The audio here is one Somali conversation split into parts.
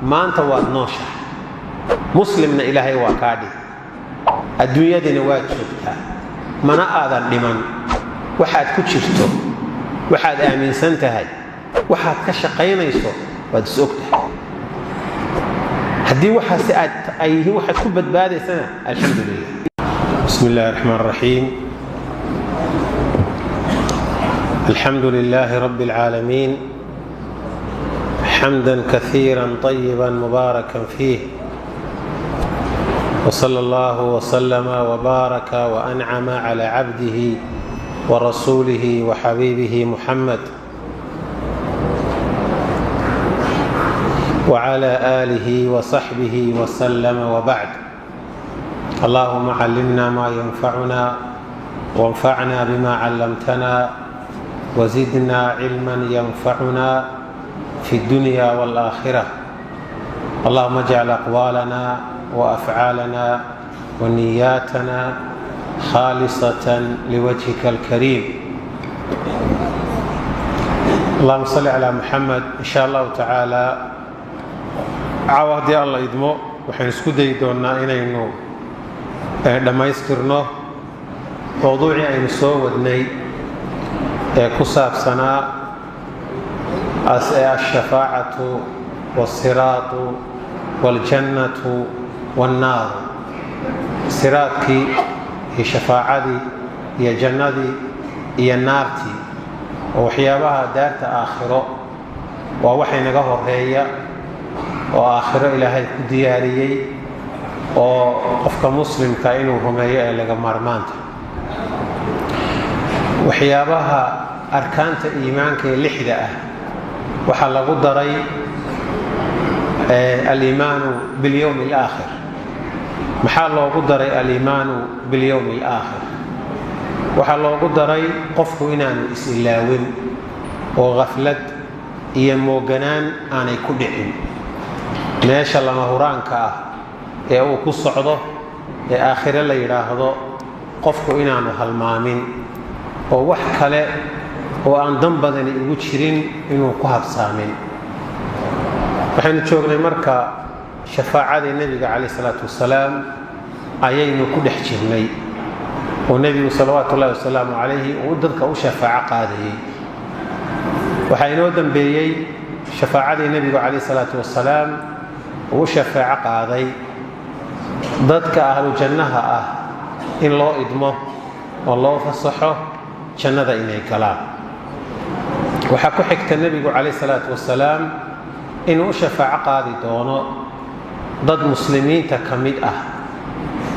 Maanta waad nooshahay, muslimna Ilaahay waa kaa dhig, adduunyadiina waad joogtaa, mana aadan dhiman. Waxaad ku jirto, waxaad aaminsan tahay, waxaad ka shaqaynayso, waad is og tahay. Haddii waxaase aad ay yihiin waxaad ku badbaadaysana, alxamdu lilah. Bismi illahi raxmaan raxiim. Alxamdu lilaahi rabbi اlcaalamiin, xamda kaiira طayiba mubaaraka fiih, wsala allahu wslama wbaaraka waancama cla cabdihi warasuulihi waxabiibihi muxamed wcla aalihi wsaxbihi wslama wbacd. Allahuma callimna ma yanfacuna, wanfacna bima callamtana, wzidna cilma yanfacuna fi اdunya wاlآkhirة. Allahuma ajcal aqwaalana وأfcaalana wniyaatana khاalisة liwajhika اlkariim. Allahuma salli calى muxamed. In sha allahu tacaala, caawa haddii Alla idmo, waxaynu isku dayi doonnaa inaynu dhammaystirno mowduucii aynu soo wadnay ee ku saabsanaa alshafaacatu wاlsiraatu wاljannatu wاnnaaru, siraadkii iyo shafaacadii iyo jannadii iyo naartii, oo waxyaabaha daarta aakhiro waa waxay naga horeeya oo aakhiro Ilaahay ku diyaariyey, oo qofka muslimka inuu rumeeyo ee laga maarmaanta. Waxyaabaha arkaanta iimaanka ee lixda ah waxaa lagu daray aliimaanu biاlyowm اlaakhir. Maxaa loogu daray aliimaanu biاlyowm اlaakhir? Waxaa loogu daray qofku inaanu is-ilaawin oo khaflad iyo mooganaan aanay ku dhicin meesha lama huraanka ah ee uu ku socdo ee aakhire la yidhaahdo, qofku inaanu halmaamin oo wax kale oo aan dan badani ugu jirin inuu ku habsaamin. Waxaynu joognay marka shafaacadii Nebiga calayh isalaatu wasalaam ayaynu ku dhex jirnay, oo Nebigu salawaatu ullahi wasalaamu calayhi uu dadka u shafaaco qaadayey. Waxaa inoo dambeeyey shafaacadii Nebigu calayh isalaatu wasalaam uu u shafaaco qaaday dadka ahlu jannaha ah in loo idmo oo loo fasaxo jannada inay galaan. Waxaa ku xigta Nebigu calayh isalaatu wasalaam inuu u shafaaco qaadi doono dad muslimiinta ka mid ah,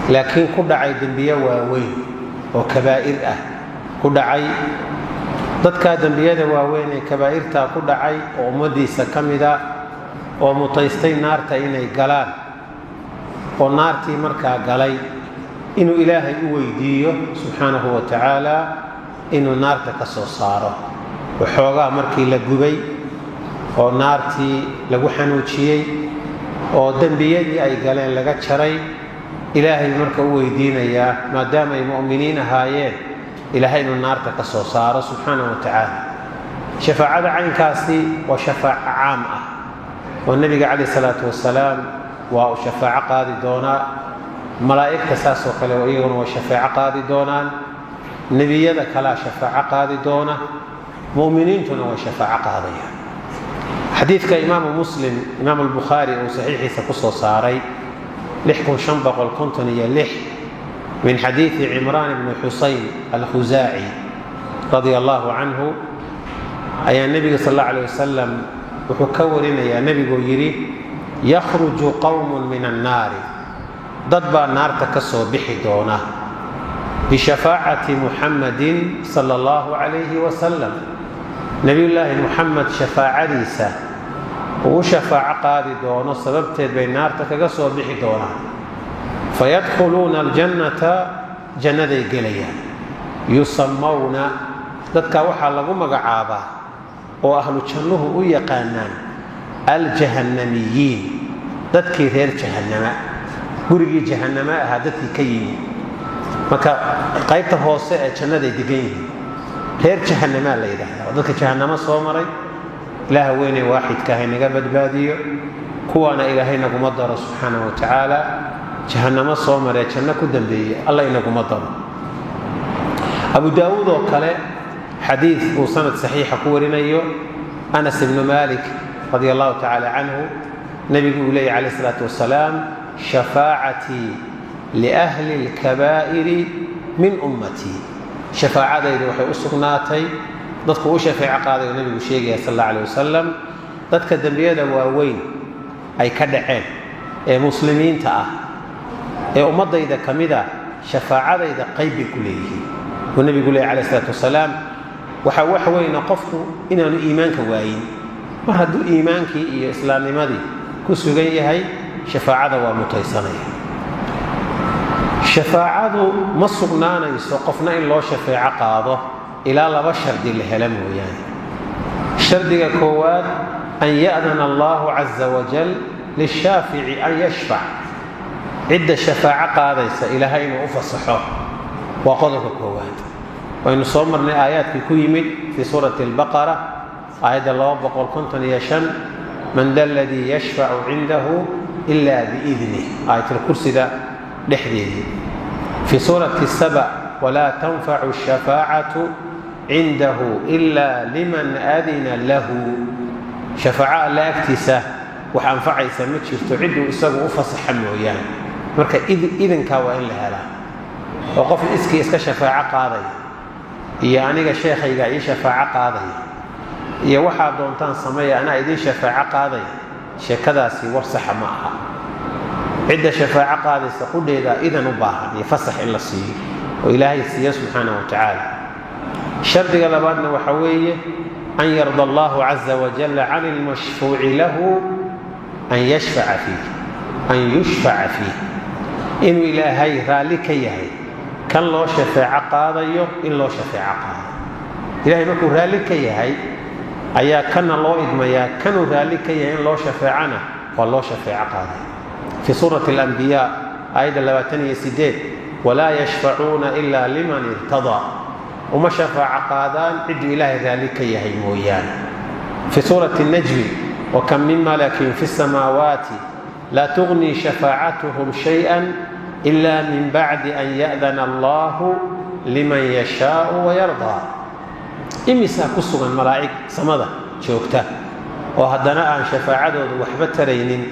laakiin ku dhacay dembiye waaweyn oo kabaa'ir ah ku dhacay. Dadkaa dembiyada waaweyn ee kabaa'irtaa ku dhacay oo ummaddiisa ka mida oo mutaystay naarta inay galaan, oo naartii markaa galay, inuu Ilaahay u weydiiyo subxaanahu wa tacaala inuu naarta ka soo saaro. Waxoogaa markii la gubay oo naartii lagu xanuujiyey oo dembiyadii ay galeen laga jaray, Ilaahay marka u weydiinayaa, maadaama ay mu'miniin ahaayeen, Ilaahay inuu naarta ka soo saaro subxaanahu wa tacaala. Shafaacada caynkaasi waa shafaaco caam ah oo Nebiga calayh isalaatu wasalaam waa uu shafaaco qaadi doonaa. Malaa'igta saasoo kale iyaguna waa shafaaco qaadi doonaan, nebiyada kalea shafaaco qaadi doona, mu'miniintuna way shafaaco qaadayaan. Xadiidka Imaamu Muslim, Imaam Albukhaari uu saxiixiisa ku soo saaray min xadiidi Cimraan bni Xusayn Alkhusaaci radia allahu canhu, ayaa Nebiga sal alla alay wasalam wuxuu ka warinayaa nebiguu yidhi: "Yakhruju qowmun min annaari", dad baa naarta ka soo bixi doona, "bishafaacati Muxammadin sala allahu calayhi wasalam", Nebiyullaahi Muxamed shafaacadiisa uu u shafaaco qaadi doono sababteed bay naarta kaga soo bixi doonaan. "Fayadkhuluuna aljannata", jannaday gelayaan. "Yusammawna", dadkaa waxaa lagu magacaabaa oo ahlu jannuhu u yaqaanaan aljahannamiyiin, dadkii reer jahannama, gurigii jahannama ahaa dadkii ka yimi. Marka qaybta hoose ee jannaday degan yihiin reer jahannamaa la yidhaahdaa, waa dadka jahannamo soo maray. Ilaaha weyne waaxidka haynaga badbaadiyo. Kuwaana Ilaahay naguma daro subxaana wa tacaala. Jahannamo soo maree janno ku dambeeyey Alla inaguma daro. Abu Daawuud oo kale, xadiid uu sanad saxiixa ku warinayo Anas ibnu Malik radi allahu tacaala canhu, nebigu uu leeyay calayh isalaatu wasalaam: "Shafaacatii liahli اlkabaa'iri min ummatii." Shafaacadaydu waxay u sugnaatay dadku u shafeeco qaadayo nebigu sheegaya sal alla aleh wasalam, dadka dembiyada waaweyn ay ka dhaceen ee muslimiinta ah ee ummaddayda ka mida, shafaacadayda qayb bay ku leeyihiin, buu nebigu leeyay calayh isalaatu wasalaam. Waxaa wax weyna qofku inaanu iimaanka waayin. Mar hadduu iimaankii iyo islaamnimadii ku sugan yahay, shafaacada waa mutaysanaya. Shafaacadu ma sugnaanayso qofna in loo shafeeco qaado ilaa laba shardi la hela mooyaane. Shardiga koowaad, an ya'dana Allahu caza wajal lishaafici an yashfac. Cidda shafaaco qaadaysa Ilaahay inuu u fasaxo waa qodobka koowaad. Waynu soo marnay aayaadkii ku yimid fii suurati albaqara, aayadda 255: "Man da aladii yashfacu cindahu ila biidnih", aayatulkursida dhexdeedii. Fii suurati saba: "Walaa tanfacu ashafaacatu cindahu ila liman adina lahu." Shafaaco Alle agtiisa wax anfacaysa ma jirto cidduu isagu u fasaxa mooyaane. Marka idinkaa waa in la helaa, oo qof iskii iska shafaaco qaadaya iyo aniga sheekhaygaa ii shafaaco qaadaya iyo waxaa doontaan sameeya, anaa idiin shafaaco qaadaya, sheekadaasi war saxa ma aha. Cidda shafaaco qaadaysa qudheeda idan u baahan iyo fasax in la siiyo oo Ilaahay siiya subxaana wa tacaala. Shardiga labaadna waxa weeye an yarda Allahu caza wajalla can ilmashfuuci lahu an yashfaca fiih, an yushfaca fiih, inuu Ilaahay raalli ka yahay kan loo shafeeco qaadayo in loo shafeeco qaado. Ilahay markuu raalli ka yahay ayaa kana loo idmayaa, kanuu raalli ka yahay in loo shafeecana waa loo shafeeco qaaday. Fii suurati alambiyaa, aayadda 28: "Walaa yashfacuuna ila liman irtadaa." Uma shafaaco qaadaan cidduu Ilaahay raalli ka yahay mooyaane. Fii suurati najmi: "Wakam min malakin fi samaawaati laa tugnii shafaacatuhum shayئa ila min bacdi an ya'dana Allahu liman yashaau wayardaa." Imisaa ku sugan malaa'ig samada joogta oo haddana aan shafaacadoodu waxba taraynin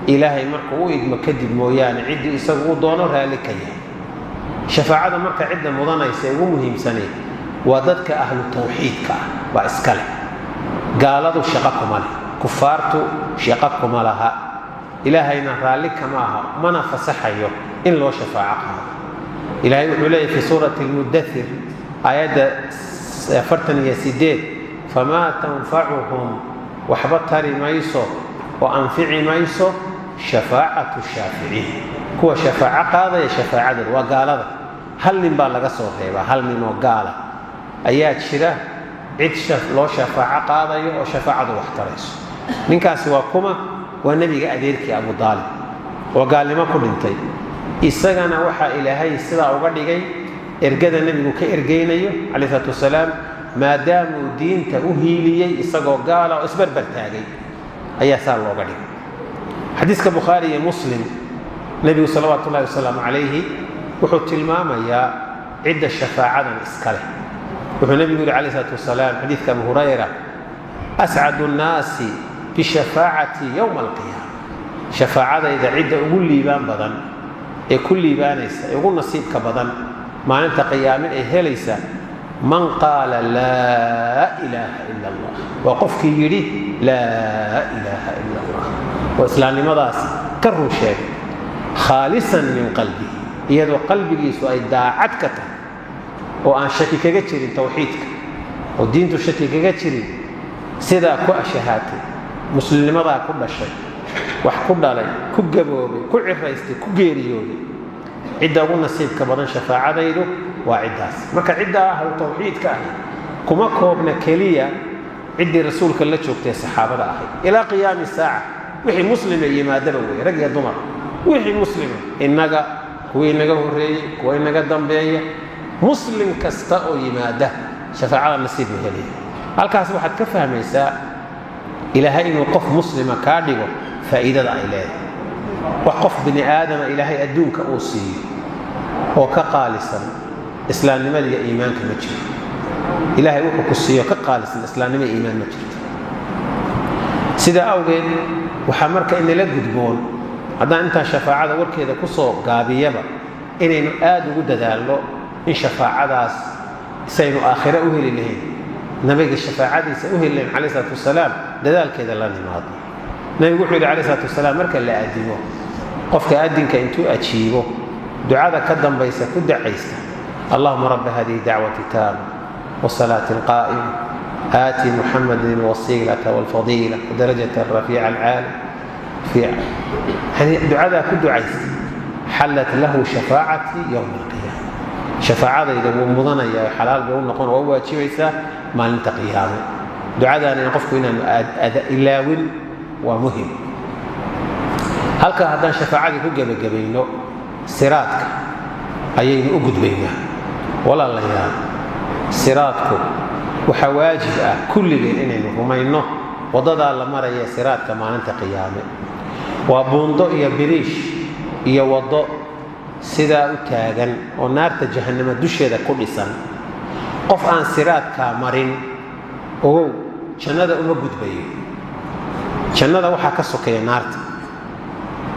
Ilaahay markuu u idmo kadib mooyaane, ciddii isagu u doono raalli ka yahay. Shafaacada marka cidda mudanaysa ee ugu muhiimsanay waa dadka ahlu tawxiidka ah baa iska leh. Gaaladu shaqo kuma leh, kufaartu shaqo kuma laha, Ilaahayna raalli kama aha, mana fasaxayo in loo shafaaco qaado. Ilaahay wuxuu leeyahy fi suurati almudathir, aayadda 48: "Famaa tanfacuhum", waxba tari mayso oo anfici mayso, "shafaacatu shaaficiin", kuwa shafaaco qaadaya shafaacadooda. Waa gaalada. Hal nin baa laga soo reebaa, hal nin oo gaala ayaa jira cid loo shafaaco qaadayo oo shafaacadu wax tarayso. Ninkaasi waa kuma? Waa nebiga adeerkii Abu Daalib oo gaalnimo ku dhintay. Isagana waxaa Ilaahay sidaa uga dhigay ergada nebigu ka ergeynayo calayh isalaatu wasalaam, maadaamuu diinta u hiiliyey isagoo gaala oo isbarbar taagay, ayaa saa looga dhigay. Xadiiska Bukhaari iyo Muslim, nebigu salawaatu ullahi wasalaamu calayhi wuxuu tilmaamayaa cidda shafaacadan iska leh. Wuxuu nebigu yidhi calayh isalaatu wasalaam, xadiidka Abu Hurayra: "Ascadu nnaasi bishafaacatii yowma alqiyaama", shafaacadayda cidda ugu liibaan badan ee ku liibaanaysa ee ugu nasiibka badan maalinta qiyaame ee helaysa, "man qaala laa ilaaha ila Allah", waa qofkii yidhi "laa ilaaha ila Allah" oo islaamnimadaas ka run sheegay, "khaalisan min qalbihi", iyadoo qalbigiisu ay daacad ka tahay oo aan shaki kaga jirin tawxiidka oo diintu shaki kaga jirin, sidaa ku ashahaatay, muslimnimadaa ku dhashay, wax ku dhalay, ku gaboobay, ku ciraystay, ku geeriyooday. Cidda ugu nasiibka badan shafaacadaydu waa ciddaas. Marka cidda ahlu tawxiidka ahi kuma koobna keliya ciddii rasuulka la joogtay, saxaabada ahayd. Ilaa qiyaami saaca wixii muslima yimaadaba wey, rag iyo dumar, wixii muslima, innaga, kuwii inaga horreeyey, kuwa inaga dambeeya, muslim kasta oo yimaada shafaacada nasiib ma helaya. Halkaas waxaad ka fahmaysaa Ilaahay inuu qof muslima kaa dhigo Faa'iidada ay leedahay, wax qof bini aadama Ilaahay adduunka uu siiyo oo ka qaalisan islaamnimada iyo iimaanka ma jiro. Ilaahay wuxuu ku siiyo ka qaalisan islaamnimo iyo iimaan ma jirto. Sidaa awgeed waxaa marka inala gudboon, haddaan intaan shafaacada warkeeda ku soo gaabiyaba, inaynu aada ugu dadaalno in shafaacadaas saynu aakhire u heli lahayn, nabiga shafaacadiisa u heli lahayn calayhi salaatu wasalaam, dadaalkeeda la nimaado. Nabigu wuxuu yidhi calayhi salaatu wasalaam: marka la addimo, qofka addinka intuu ajiibo ducada ka dambaysa ku dacaysta, "اللهم رب هذه الدعوة التامة والصلاة القائمة، آت محمدا الوسيلة والفضيلة ودرجة الرفيع العالي في يعني ducadaa ku ducaysta, حلت له شفاعتي يوم القيامة. Shafaacadayda wuu mudanaya, xalaal bay u noqon, waa u waajibaysaa maalinta qiyaame. Ducadaana qofku inaanu ilaawin waa muhim. Halkaa haddaan shafaacadii ku gebagabayno, siraadka ayaynu u gudbaynaa. Walaalayaal, siraadku waxaa waajib ah kulligeen inaynu rumayno waddadaa la maraya siraadka maalinta qiyaame. Waa buundo iyo biriish iyo waddo sidaa u taagan oo naarta jahannamo dusheeda ku dhisan. Qof aan siraadkaa marin, ogow, jannada uma gudbayo. Jannada waxaa ka sokeeya naarta.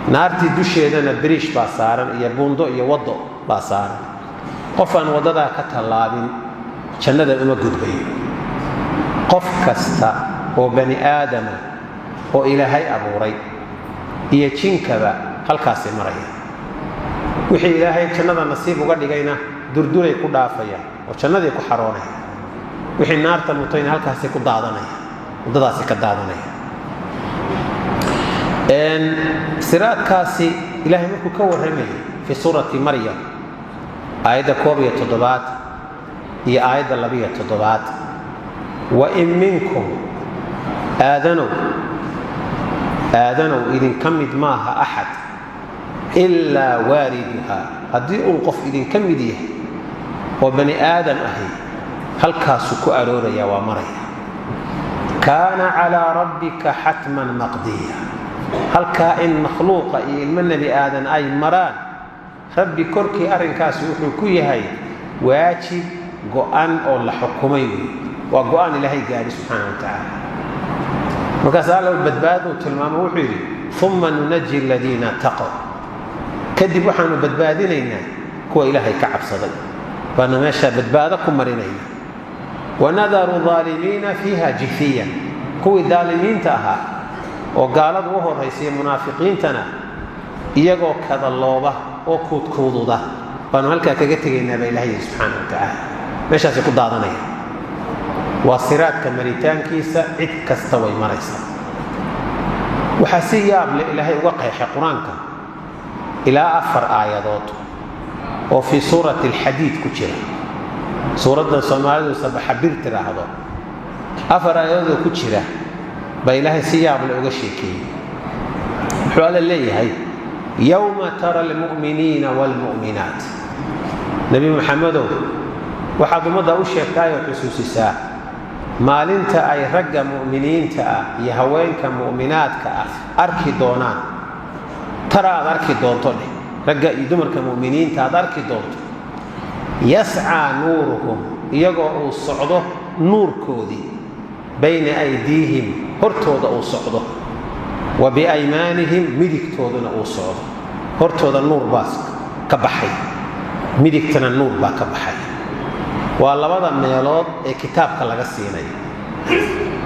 Naartii dusheedana biriish baa saaran iyo buundo iyo waddo baa saaran. Qof aan waddadaa ka tallaabin jannada uma gudbayo. Qof kasta oo bani aadama oo Ilaahay abuuray iyo jinkaba halkaasi maraya. Wixii Ilaahay jannada nasiib uga dhigayna durduray ku dhaafayaan oo jannadii ku xaroonaya. Wixii naarta mutayna halkaasay ku daadanaya, waddadaasi ka daadanaya. Siraadkaasi Ilaahay markuu ka warramayay fii suurati Maryam, aayadda 71 iyo aayadda 72: "وإن منكم", aadanow, aadanow, idinka mid maaha أحد إلا واردها. Haddii uu qof idinka mid yahay oo bani aadam ahi, halkaasuu ku arooraya, waa maraya. "كان على ربك حتما مقضيا." Halkaa in makhluuqa iyo ilmo nebi aadan ay maraan, Rabbi korkii arrinkaasi wuxuu ku yahay waajib go'an oo la xukumay wey. Waa go'aan Ilaahay gaadhi subxaana wa tacaala. Markaas Alla badbaaduu tilmaamo, wuxuu yidhi: "ثم ننجي الذين اتقوا." Kadib waxaanu badbaadinaynaa kuwa Ilaahay ka cabsaday, baanu meeshaa badbaado ku marinaynaa. "ونذر الظالمين فيها جثيا." Kuwii daalimiinta ahaa oo gaaladu u horaysay, munaafiqiintana, iyagoo kadalooba oo kuudkuududa baanu halkaa kaga tegaynaa, baa Ilahay yidhi subxaana wa tacaala. Meeshaasay ku daadanaya. Waa siraadka maritaankiisa, cid kasta way maraysaa. Waxaa si yaab leh Ilaahay uga qeexay Qur-aanka ilaa afar aayadood oo fii suurati Alxadiid ku jira, suuraddan Soomaalidu sabaxabir tiraahdo. Afar aayadoodoo ku jira baa Ilaahay si yaab leh uga sheekeeyey. Wuxuu Alla leeyahay: "يوم ترى المؤمنين والمؤمنات." Nebi Maxamedow, waxaad ummadda u sheegtaayoo xusuusisaa maalinta ay ragga mu'miniinta ah iyo haweenka mu'minaadka ah arki doonaan. Tara, aad arki doonto dheh, ragga iyo dumarka mu'miniinta aad arki doonto. "يسعى نورهم", iyagoo uu socdo nuurkoodii, "بين أيديهم", hortooda uu socdo, "وبأيمانهم", midigtooduna uu socdo. Hortooda nuur baa ka baxay, midigtana nuur baa ka baxay. Waa labada meelood ee kitaabka laga siinayo.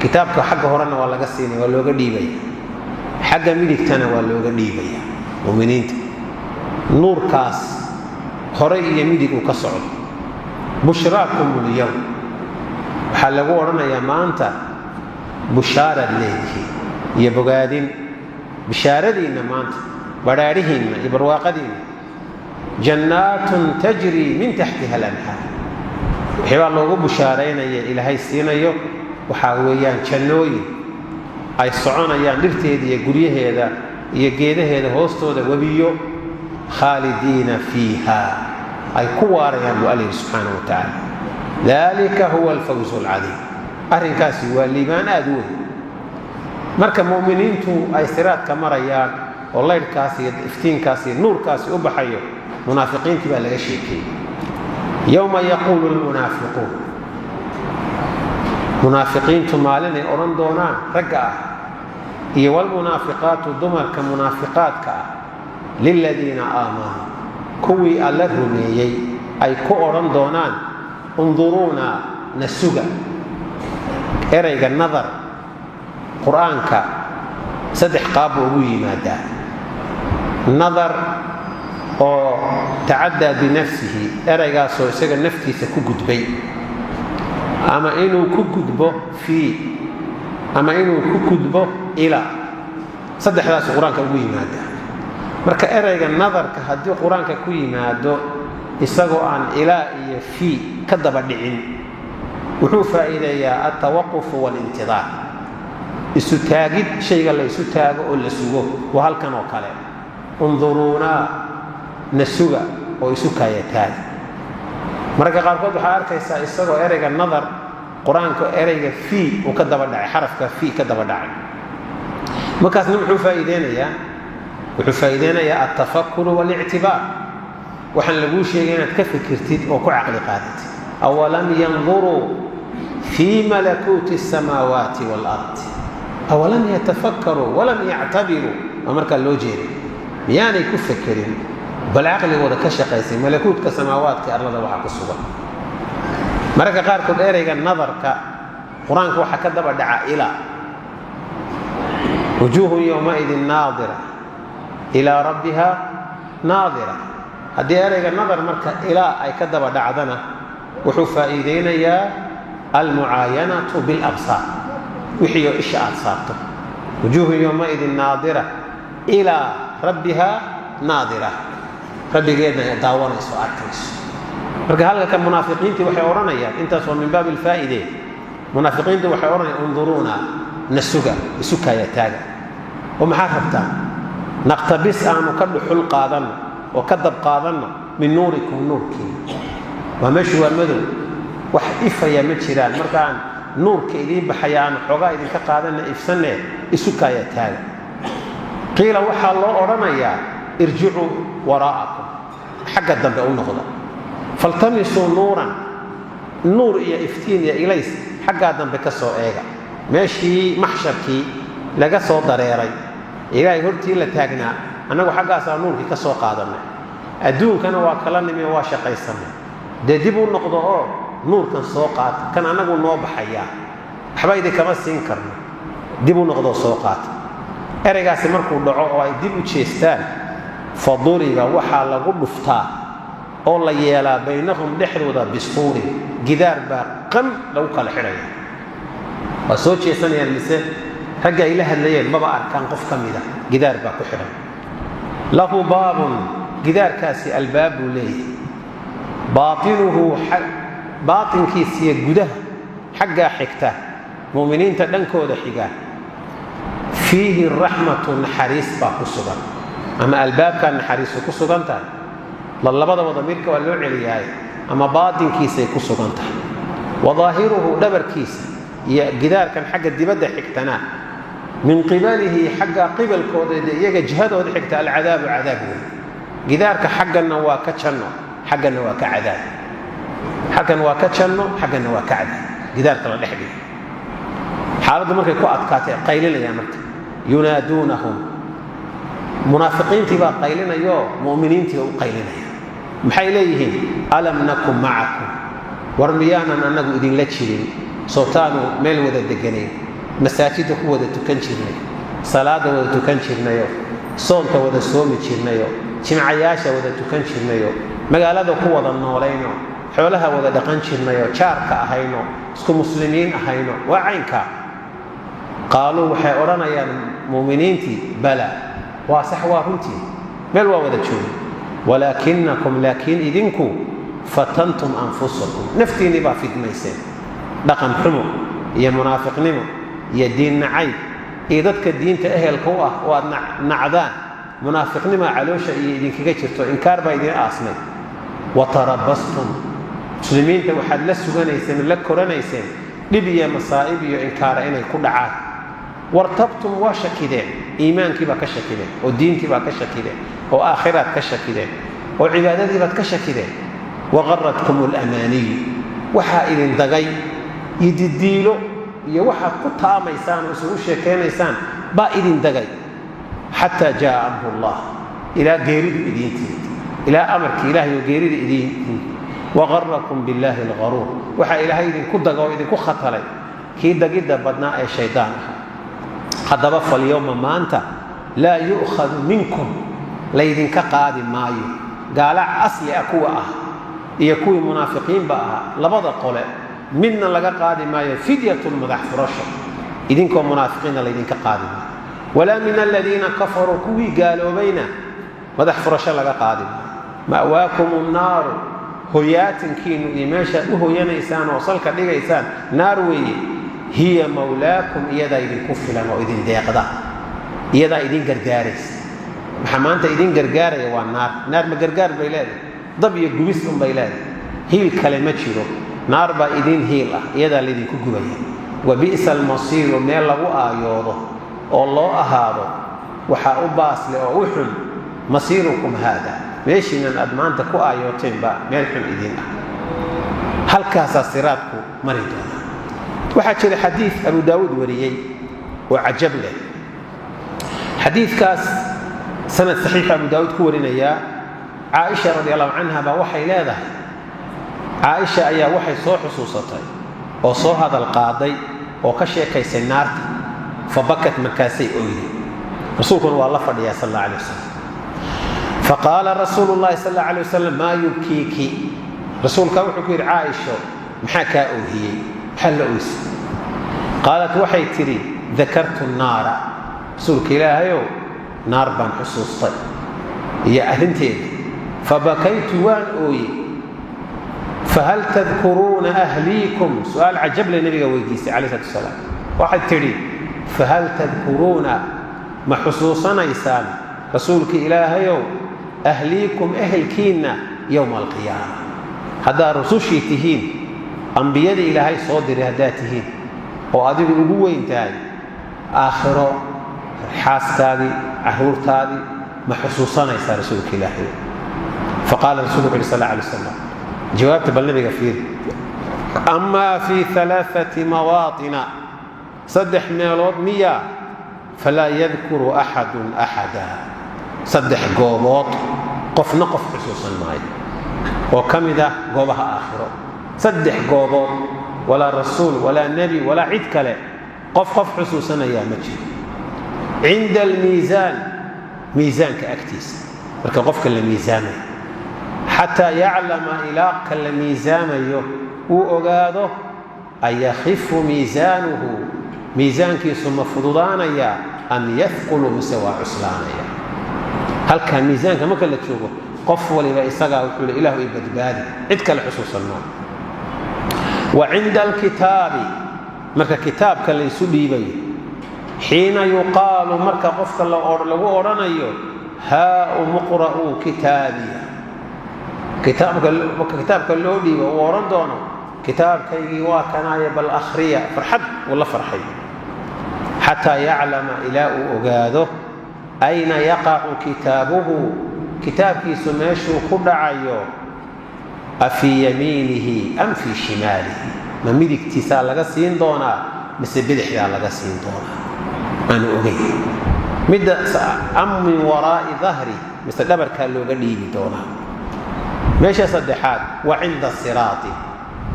Kitaabka xagga horena waa laga siinaya, waa looga dhiibaya, xagga midigtana waa looga dhiibaya. Muminiinta nuurkaas hore iyo midig uu ka socdo. "بشراكم اليوم", waxaa lagu odhanayaa maanta bushaaraad leedihiin iyo bogaadin. Bishaaradiinna maanta, badhaadhihiinna iyo barwaaqadiinna: "جنات تجري من تحتها الأنهار". Waxyaabaa loogu bushaaraynaya Ilaahay siinayo waxaa weeyaan jannooyin ay soconayaan dhirteeda iyo guryaheeda iyo geedaheeda hoostooda webiyo. "خالدين فيها", ay ku waarayaan, buu Alla yidhi subxaana wa tacaala. "ذلك هو الفوز العظيم." Arrinkaasi waa liibaan aada u weyn. Marka mu'miniintu ay siraadka marayaan oo laydhkaas iyo iftiinkaas iyo nuurkaasi u baxayo, munaafiqiintii baa laga sheekeeyey. Yowma yaquulu lmunaafiquun, munaafiqiintu maalinay odhan doonaan ragga ah iyo walmunaafiqaatu dumarka munaafiqaadka ah, liladiina aamanuu, kuwii alla rumeeyey ay ku odhan doonaan, unduruuna, na suga. Erayga nadar Qur-aanka saddex qaab buu ugu yimaadaa. Nadar oo tacaddaa binafsihi, eraygaasoo isaga naftiisa ku gudbay, ama inuu ku gudbo fii, ama inuu ku gudbo ilaa, saddexdaasu Qur-aanka ugu yimaadaa. Marka erayga nadarka haddii Qur-aanka ku yimaado isagoo aan ilaa iyo fii ka daba dhicin, wuxuu faa'iideeyaa altawaquf waalintidaar, isu taagid shayga la ysu taago oo la sugo. Waa halkan oo kale, unduruunaa, na suga oo isu kaaya taaga. Mararka qaarkood waxaa arkaysaa isagoo erayga nadar Qur-aanka erayga fii uu ka daba dhacay, xarafka fii ka daba dhacay. Markaasna muxuu faa'iideynayaa? Wuxuu faa'iideynayaa altafakuru waalictibaar, waxaan laguu sheegay inaad ka fikirtid oo ku caqli qaadatid. Awalam yanduruu fii malakuuti asamaawaati waalard, awalam yatafakkaruu walam yactabiruu, waa markaa loo jeeday, miyaanay ku fekerin, bal caqligooda ka shaqaysay malakuutka samaawaadka arlada waxa ku sugan? Mararka qaarkood ereyga nadarka Qur-aanka waxaa ka daba dhaca ilaa, wujuuhun yowmaidin naadira ilaa rabbiha naadira. Haddii ereyga nadar marka ilaa ay ka daba dhacdana, wuxuu faa'iideynayaa almucaayanatu bilabsaar, wixii oo isha aad saarto. Wujuuhun yowmaidin naadira ilaa rabbiha naadira, rabbigeedna ay daawanayso, arkayso. Marka halka kan munaafiqiintii waxay odhanayaan, intaas waa min baabi alfaa'ide, munaafiqiintu waxay odhanayaan, unduruuna, na suga, isu kaaya taaga. Oo maxaa rabtaan? Naqtabis, aanu ka dhuxul qaadanno oo ka dab qaadanno, min nuurikum, nuurkiina. Waa meeshu waa madow, wax ifaya ma jiraan. Markaan nuurka idiin baxaya aanu xoogaa idinka qaadanna, ifsanne, isu kaaya taaga. Qiila, waxaa loo odhanayaa, irjicuu waraa'akum, xagga dambe u noqda, faltamisuu nuuran, nuur iyo iftiin iyo ilays xaggaa dambe ka soo eega. Meeshii maxsharkii laga soo dareeray, Ilaahay hortii la taagnaa, annagu xaggaasaa nuurkii ka soo qaadanay, adduunkana waa kala nimi, waa shaqaysanay. Dee dib u noqdo oo nuurkan soo qaata, kan annagu noo baxayaa waxba idinkama siin karno, dib u noqdoo soo qaata. Ereygaasi markuu dhaco oo ay dib u jeestaan, fa duriba, waxaa lagu dhuftaa oo la yeelaa, baynahum, dhexdooda, bisuurin, gidaar baa qam lagu kala xidhaya. Waa soo jeesanayaan, mise ragga ay la hadlayeen maba arkaan qof ka mida, gidaar baa ku xidhan. Lahu baabun, gidaarkaasi albaab buu leeyahay, baatinuhu, baatinkiisiyo gudaha xaggaa xigta, mu'miniinta dhankooda xiga, fiihi raxmatu, naxariis baa ku sugan, ama albaabkaa naxariisu ku sugan tahay, labadaba damiirka waa loo celiyaay, ama baatinkiisay ku sugan tahay. Wa daahiruhu, dhabarkiisa iyo gidaarkan xagga dibadda xigtana, min qibalihi, xagga qibalkooda, de iyaga jihadooda xigta, alcadaabu, cadaab wey. Gidaarka xagganna waa ka janno, xagganna waa ka cadaab, xaggan waa ka janno, xagganna waa ka cadaab, gidaarka la dhex dhigo. Xaaladdu markay ku adkaatay qaylinayaan, marka yunaaduunahum, munaafiqiintii baa qaylinayoo mu'miniintii u qaylinaya. Maxay leeyihiin? Alam nakun macakum, war miyaanan annagu idinla jirin? Sootaanu meel wada deganayn, masaajidda ku wada tukan jirnay, salaadda wada tukan jirnayo, soonka wada soomi jirnayo, jimcayaasha wada tukan jirnayo, magaalada ku wada noolayno, xoolaha wada dhaqan jirnayo, jaarka ahayno, isku muslimiin ahayno, waa caynkaa. Qaaluu, waxay odhanayaan mu'miniintii, bala, waa sax, waa runtii, meel waa wada jooga, walaakinakum, laakiin idinku, fatantum anfusakum, naftiinnii baa fidmayseen, dhaqan xumo iyo munaafiqnimo iyo diin nacayb iyo dadka diinta ehelka u ah oo aad nacdaan, munaafiqnimaa caloosha iyo idinkaga jirto, inkaar baa idin aasnay. Wa tarabastum, muslimiinta waxaad la suganayseen, la koranayseen dhib iyo masaa'ib iyo inkaara inay ku dhacaan. Wartabtum, waa shakideen, iimaankii baa ka shakideen, oo diintii baa ka shakideen, oo aakhiraad ka shakideen, oo cibaadadii baad ka shakideen. Waqaratkum alamaaniyu, waxaa idin dagay yididiilo iyo waxaad ku taamaysaan oo isugu sheekaynaysaan baa idin dagay. Xataa jaaa amrullah, ilaa geeridu idiin timid, ilaa amarkii ilahay oo geerida idiin timid. Waqarakum billaahi algharuur, waxaa ilaahay idinku daga oo idinku khatalay kii dagidda badnaa ee shaydaan ah. Haddaba falyowma, maanta, laa yu'khadu minkum, laydinka qaadi maayo. Gaala asli ah kuwa ah iyo kuwii munaafiqiinba ahaa, labada qole midna laga qaadi maayo fidyatun, madax furasho. Idinkoo munaafiqiinna laydinka qaadi maayo, walaa min aladiina kafaruu, kuwii gaaloobayna madax furasho laga qaadi maayo. Ma'waakum nnaaru, hoyaatinkiinnu iyo meeshaad u hoyanaysaan oo salka dhigaysaan naar weeye. Hiya mawlaakum, iyadaa idinku filan oo idin deeqda, iyadaa idin gargaaraysa. Maxaa maanta idin gargaaraya? Waa naar. Naar ma gargaar bay leedahay? Dab iyo gubis unbay leedahay, hiil kale ma jiro. Naar baa idin hiil ah, iyadaa laydinku gubaya. Wa bi'sa almasiiru, meel lagu aayoodo oo loo ahaado waxaa u baasle oo u xun masiirukum haada, meeshiinan aad maanta ku aayooteen baa meel xun idin ah. Halkaasaa siraadku mari doonaa. Waxaa jira xadiid Abu Daawuud wariyey oo cajab leh. Xadiidkaas sanad saxiixa Abu Daawuud ku warinayaa. Caaisha radi allahu canha baa waxay leedahay, Caaisha ayaa waxay soo xusuusatay oo soo hadal qaaday oo ka sheekaysay naarta. Fa bakat, markaasay oyday. Rasuulkuna waa la fadhiyaa sal alla alay wasalam. Faqaala rasuulu llahi sal alla alay wasalam: "Maa yubkiiki?" Rasuulkaa wuxuu ku yidhi: "Caaisho, maxaa kaa oohiyey? Maxaa la oysay?" Qaalat, waxay tidhi: "Dakartu naara, Rasuulka Ilaahayow, naar baan xusuustay iyo arrinteeda, fabakaytu, waan ooyey. Fahal tadkuruuna ahliikum?" Su-aal cajable nabiga weydiisay calai slatu wasalaam. Waxay tidhi: "Fahal tadkuruuna, ma xusuusanaysaan, Rasuulka Ilaahayow, ahliikum, ehelkiinna, yowma alqiyaama? Haddaad rusushii tihiin, ambiyadii Ilaahay soo diray haddaad tihiin oo adigu ugu weyn tahay, aakhiro xaaskaadii, caruurtaadii ma xusuusanaysaa, Rasuulka Ilaahay?" Faqaala rasulku wuxu uhi sal alay wasalam, jawaabta bal nabiga fiiri: "Amaa fii alaaati mawaatina, saddex meelood miya, falaa yadkuru axadun axada." Saddex goobood qofna qof xusuusan maayo oo ka mid ah goobaha aakhiro. Saddex goobood walaa rasuul walaa nebi walaa cid kale qof qof xusuusanayaa ma jiro. Cinda almiisaan, miisaanka agtiisa, marka qofka la miisaamayo, xataa yaclama, ilaa ka la miisaamayo uu ogaado, ayakhifu miisaanuhu, miisaankiisu ma fududaanaya, am yafqulu, mise waa cuslaanaya. Halkaa miisaanka marka la joogo, qof waliba isagaa wuxuu le: "Ilaahu i badbaadi." Cid kale xusuusan maa. Wa cinda alkitaabi, marka kitaabka laysu dhiibayo, xiina yuqaalu, marka qofka lagu odhanayo: "Haa'um iqra'uu kitaabiya." Kitaabka marka kitaabka loo dhiibo, uu odhan doono: "Kitaabkaygii waa kanaaye, bal akhriya." Farxad uu la farxay. Xataa yaclama, ilaa uu ogaado, ayna yaqacu kitaabuhu, kitaabkiisu meeshuu ku dhacayo, afii yamiinihi am fii shimaalihi, ma midigtiisaa laga siin doonaa mise bidixdaa laga siin doonaa, aanu ogeyn. Midda am min waraa'i dahri, mise dhabarkaa looga dhiibi doonaa. Meesha saddexaad wa cinda siraati,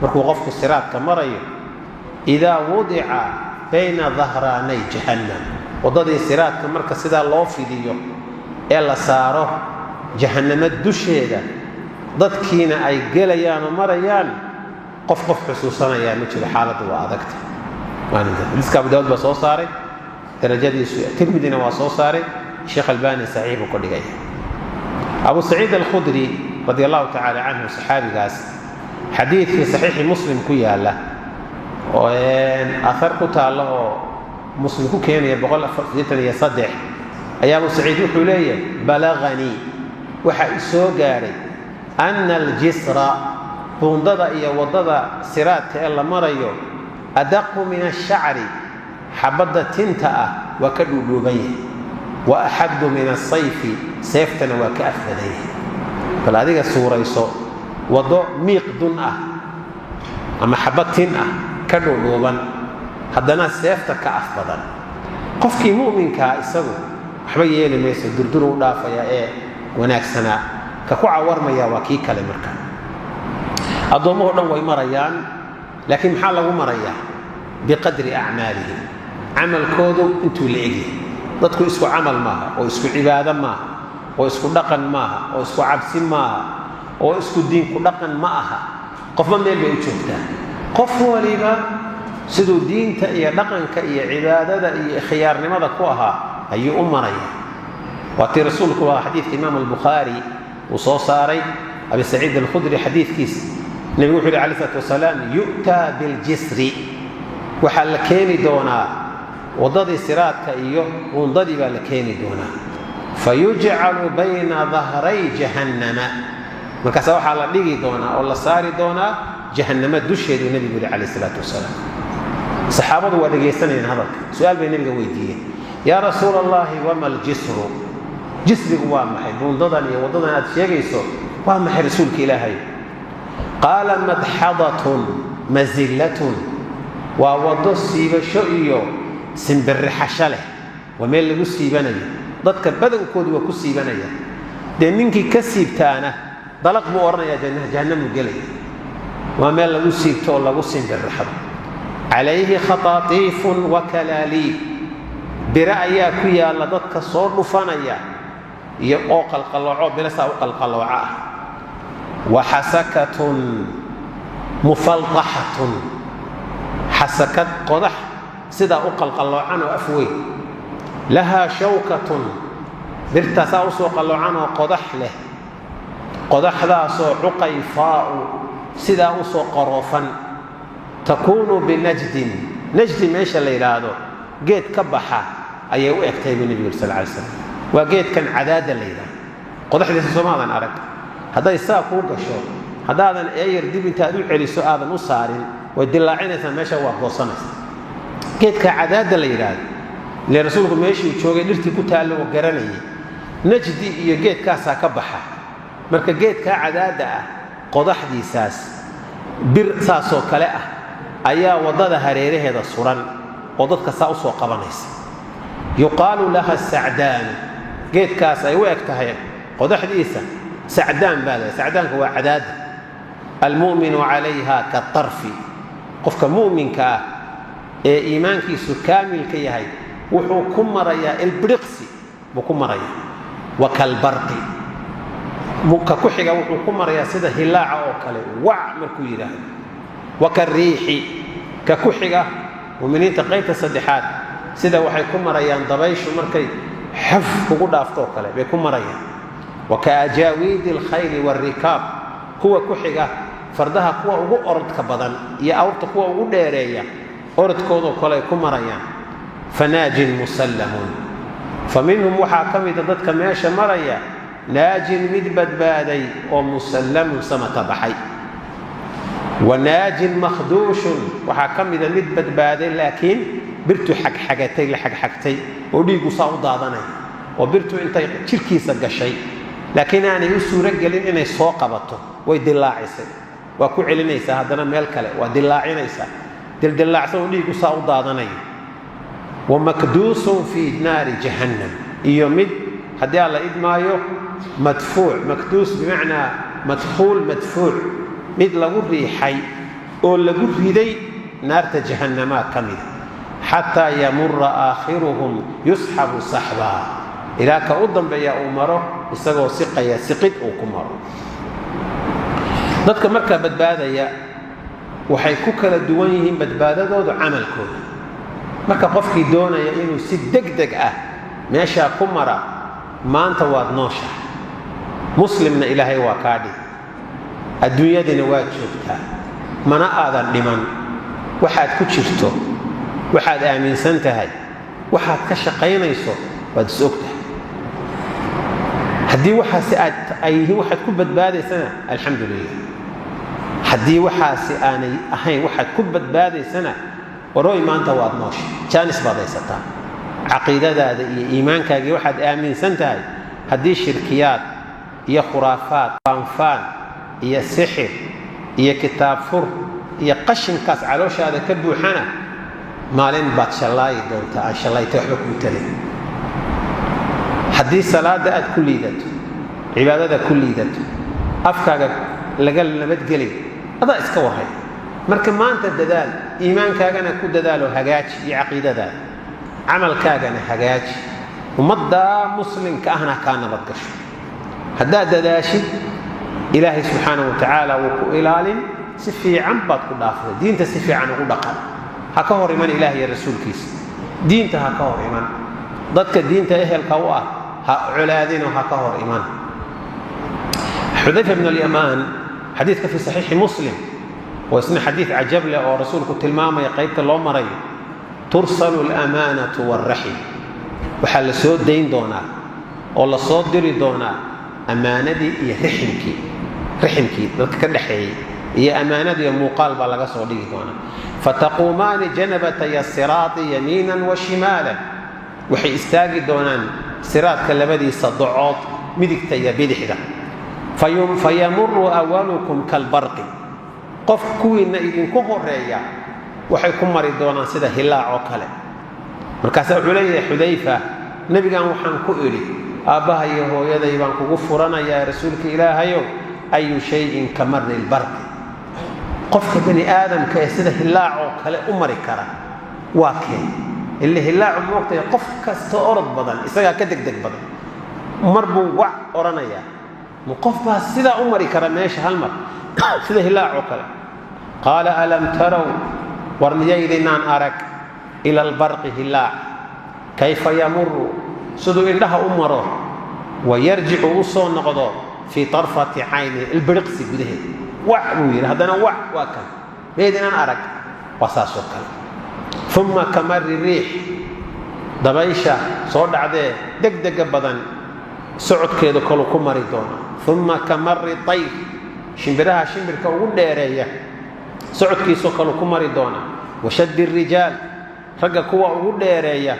markuu qofku siraadka marayo, idaa wudica bayna dahraanay jahannam, waddadii siraadka marka sidaa loo fidiyo ee la saaro jahannamo dusheeda, dadkiina ay gelayaan oo marayaan, qof qof xusuusanayaa ma jiro, xaaladdu waa adagta. Xadiiska Abu Daawud baa soo saaray, darajadiisu Tirmidina waa soo saaray, Sheekh Albani saxiix buu ka dhigaya. Abu Saciid Alkhudri radi allahu tacaala canhu, saxaabigaas, xadiidkii saxiixi Muslim ku yaalla oo ahar ku taalla oo Muslim ku keenaya 183, ayaa Abu Saciid wuxuu leeyahay: "Balaganii, waxa i soo gaadhay, ana aljisra, buundada iyo waddada siraadka ee la marayo, adaqu min ashacri." Xabadda tinta ah waa ka dhuudhuuban yahay. Wa axaddu min asayfi, seeftana waa ka afbadan yahay. Bal adiga suurayso waddo miiq dun ah ama xabad tin ah ka dhuudhuuban, haddana seefta ka af badan. Qofkii mu'minkaa isagu waxba yeeli mayso, durduru u dhaafaya ee wanaagsanaa. Ka ku cawarmaya waa kii kale. Marka addoommuhu dhan way marayaan, laakiin maxaa lagu marayaa? Biqadri acmaalihim, camalkoodu intuu la egyahay. Dadku isku camal maaha, oo isku cibaado maaha, oo isku dhaqan maaha, oo isku cabsi maaha, oo isku diinku dhaqan ma aha. Qofba meel bay u joogtaa. Qof waliba siduu diinta iyo dhaqanka iyo cibaadada iyo khiyaarnimada ku ahaa ayuu u maraya. Waa tii rasuulku waa xadiidka Imaam Albukhaari uu soo saaray, Abi Saciid Alkhudri xadiidkiisa, nebigu wuxu yhi alay isalaat wasalaam: yu'taa biljisri, waxaa la keeni doonaa waddadii siraadka iyo buundadii baa la keeni doonaa. Fayujcalu bayna dahray jahannama, markaasa waxaa la dhigi doonaa oo la saari doonaa jahannama dusheeduu nebigu yihi calayh isalaatu wasalaam. Saxaabadu waa dhegaysanayeen hadalka. Su-aal bay nebiga weydiiyeen: yaa Rasuula Allahi, wama aljisru? Jisrigu waa maxay? Buundadan iyo waddadan aad sheegayso waa maxay, Rasuulka Ilaahay? Qaala: madxadatun masillatun, waa waddo siibasho iyo simbirixasho leh, waa meel lagu siibanayo. Dadka badankoodu waa ku siibanaya. Dee ninkii ka siibtaana dalaq buu odhanayaa, jahannamuu gelaya. Waa meel lagu siibto oo lagu simbirixdo. Calayhi khataatiifun wa kalaaliib, biro ayaa ku yaalla dadka soo dhufanaya iyo oo qalqallooco, birasaa u qalqallooco ah. Wa xasakatun mufaldaxatun, xasakad qodax sidaa u qalqalloocan oo afweyn. Lahaa shawkatun, birtaasaa usoo qalloocan oo qodax leh, qodaxdaasoo cuqayfaa'u, sidaa usoo qaroofan. Takuunu binajdin, najdi meesha la yidhaahdo geed ka baxa ayay u egtahay buu nebigu yuri sal lay slam. Waa geedkan cadaadda la yidhahdo, qodaxdiisa soomaadan arag? Hadday saa kuu gasho, haddaadan eeyar dib intaad u celiso aadan u saarin, way dilaacinaysaa meesha, waa goosanaysa. Geedka cadaadda la yidhaahdo, ile rasuulku meeshuu joogay dhirtii ku taallo oo garanayay, najdi iyo geedkaasaa ka baxa. Marka geedkaa cadaadda ah qodaxdiisaas bir saasoo kale ah ayaa waddada hareeraheeda suran oo dadka saa u soo qabanaysa. Yuqaalu laha sacdaanu, geedkaas ay u eg tahay qodaxdiisa sacdaan baa laha. Sacdaanka waa cadaadda. Almu'minu calayha katarfi, qofka mu'minka ah ee iimaankiisu kaamilka yahay wuxuu ku marayaa ilbiriqsi buu ku marayaa. Wa kalbarqi, ka ku xiga wuxuu ku marayaa sida hilaaca oo kale, wac markuu yidhaahdo. Wa kariixi, ka ku xiga muminiinta qaybta saddexaad sida waxay ku marayaan dabayshu markay xaf kugu dhaafto oo kale bay ku marayaan. Wa ka ajaawiidi alkhayli waalrikaab, kuwa ku xiga fardaha kuwa ugu orodka badan iyo awrta kuwa ugu dheereeya orodkoodoo kale ay ku marayaan. Fanaajin musallamun, fa minhum, waxaa ka mida dadka meesha maraya, naajin, mid badbaaday oo musallamun, samata baxay. Wa naajin makhduushun, waxaa ka mida mid badbaaday laakiin birtu xagxagatay, la xagxagtay oo dhiiggu saa u daadanaya, oo birtu intay jirkiisa gashay laakiin aanay u suuro gelin inay soo qabato. Way dilaacisay, waa ku celinaysaa, haddana meel kale waa dilaacinaysaa, dildilaacsan oo dhiiggu saa u daadanaya. Wa makduusun fii naari jahannam, iyo mid haddii alla idmaayo madfuuc. Makduus bimacnaa madkhuul, madfuuc, mid lagu riixay oo lagu riday naarta jahannamaa ka mida. Xataa yamura aakhiruhum yusxabu saxbaa, ilaa ka u dambeeya uu maro isagoo siqaya, siqid uu ku maro. Dadka markaa badbaadaya waxay ku kala duwan yihiin badbaadadoodu camalkooda. Marka qofkii doonaya inuu si deg deg ah meeshaa ku mara, maanta waad nooshahay, muslimna Ilaahay waa kaa dhig, adduunyadiina waad joogtaa, mana aadan dhiman. Waxaad ku jirto, waxaad aaminsan tahay, waxaad ka shaqaynayso waad is og tahay. Haddii waxaasi aad ay yihiin waxaad ku badbaadaysana, alxamdu lilah. Haddii waxaasi aanay ahayn waxaad ku badbaadaysana, Warooy, maanta waad noosha, jaanis baad haysataa. Caqiidadaada iyo iimaankaagii waxaad aaminsan tahay haddii shirkiyaad iyo khuraafaad, faanfaan iyo sixir iyo kitaab fur iyo qashinkaas calooshaada ka buuxana, maalin baad shallaayi doontaa aan shallayta waxba kuu tarin. Haddii salaadda aad ku liidato, cibaadada ku liidato, afkaaga laga nabadgelay, adaa iska warray. Marka maanta dadaal, iimaankaagana ku dadaalo, hagaaji iyo caqiidadaada, camalkaagana hagaaji, ummaddaa muslimka ahna kaa nabadgasho. Haddaad dadaashid, Ilaahay subxaana wa tacaala wuu ku ilaalin. Si fiican baad ku dhaafday. Diinta si fiican ugu dhaqan, ha ka hor iman Ilaah iyo rasuulkiisa, diinta ha ka hor iman, dadka diinta ehelka u ah ha colaadino, ha ka hor iman. Xudayfa bn alyamaan, xadiidka fi saxiixi Muslim, waa isna xadiid cajab leh oo rasuulku tilmaamaya qaybta loo marayo. Tursalu alamaanatu waalraxim, waxaa la soo dayn doonaa oo la soo diri doonaa ammaanadii iyo riximkii. Riximkii dadka ka dhexeeyey iyo ammaanadiiyo muuqaal baa laga soo dhigi doonaa. Fataquumaani janabataya siraati yamiinan wa shimaalan, waxay istaagi doonaan siraadka labadiisa docood, midigta iyo bidixda. Fayamuru awalukum kalbarqi, qof kuwiinna idinku horeeya waxay ku mari doonaan sida hilaac oo kale. Markaasaa wuxuu leeyahay Xudayfa: "Nebigan waxaan ku idhi, aabbaha iyo hooyaday baan kugu furanayaa, rasuulka Ilaahayow, ayu shayin ka mari lbarqi? Qofka bani aadamka ee sida hilaac oo kale u mari kara waa keen?" Ile hilaacu moogtay qof kasta orod badan isagaa ka degdeg badan, mar buu wac odhanayaa. Ma qof baa sidaa u mari kara meesha hal mar sida hilaac oo kale? Qaala: "Alam tarow, war miyaydinaan arag, ila albarqi, hilaac, kayfa yamuru, siduu indhaha u maro, wa yarjicu, u soo noqdo, fii tarfati cayni, ilbiriqsi gudaheed? Wac buu yidhi, haddana wac, waa kan. Miyaydinaan arag? Waa saasoo kale. Uma kamari riix, dabaysha soo dhacdee degdega badan socodkeedu kalu ku mari doona. Uma kamari tayr, shimbiraha shimbirka ugu dheereeya socodkiisoo kalu ku mari doona. Washaddi rijaal, ragga kuwa ugu dheereeya,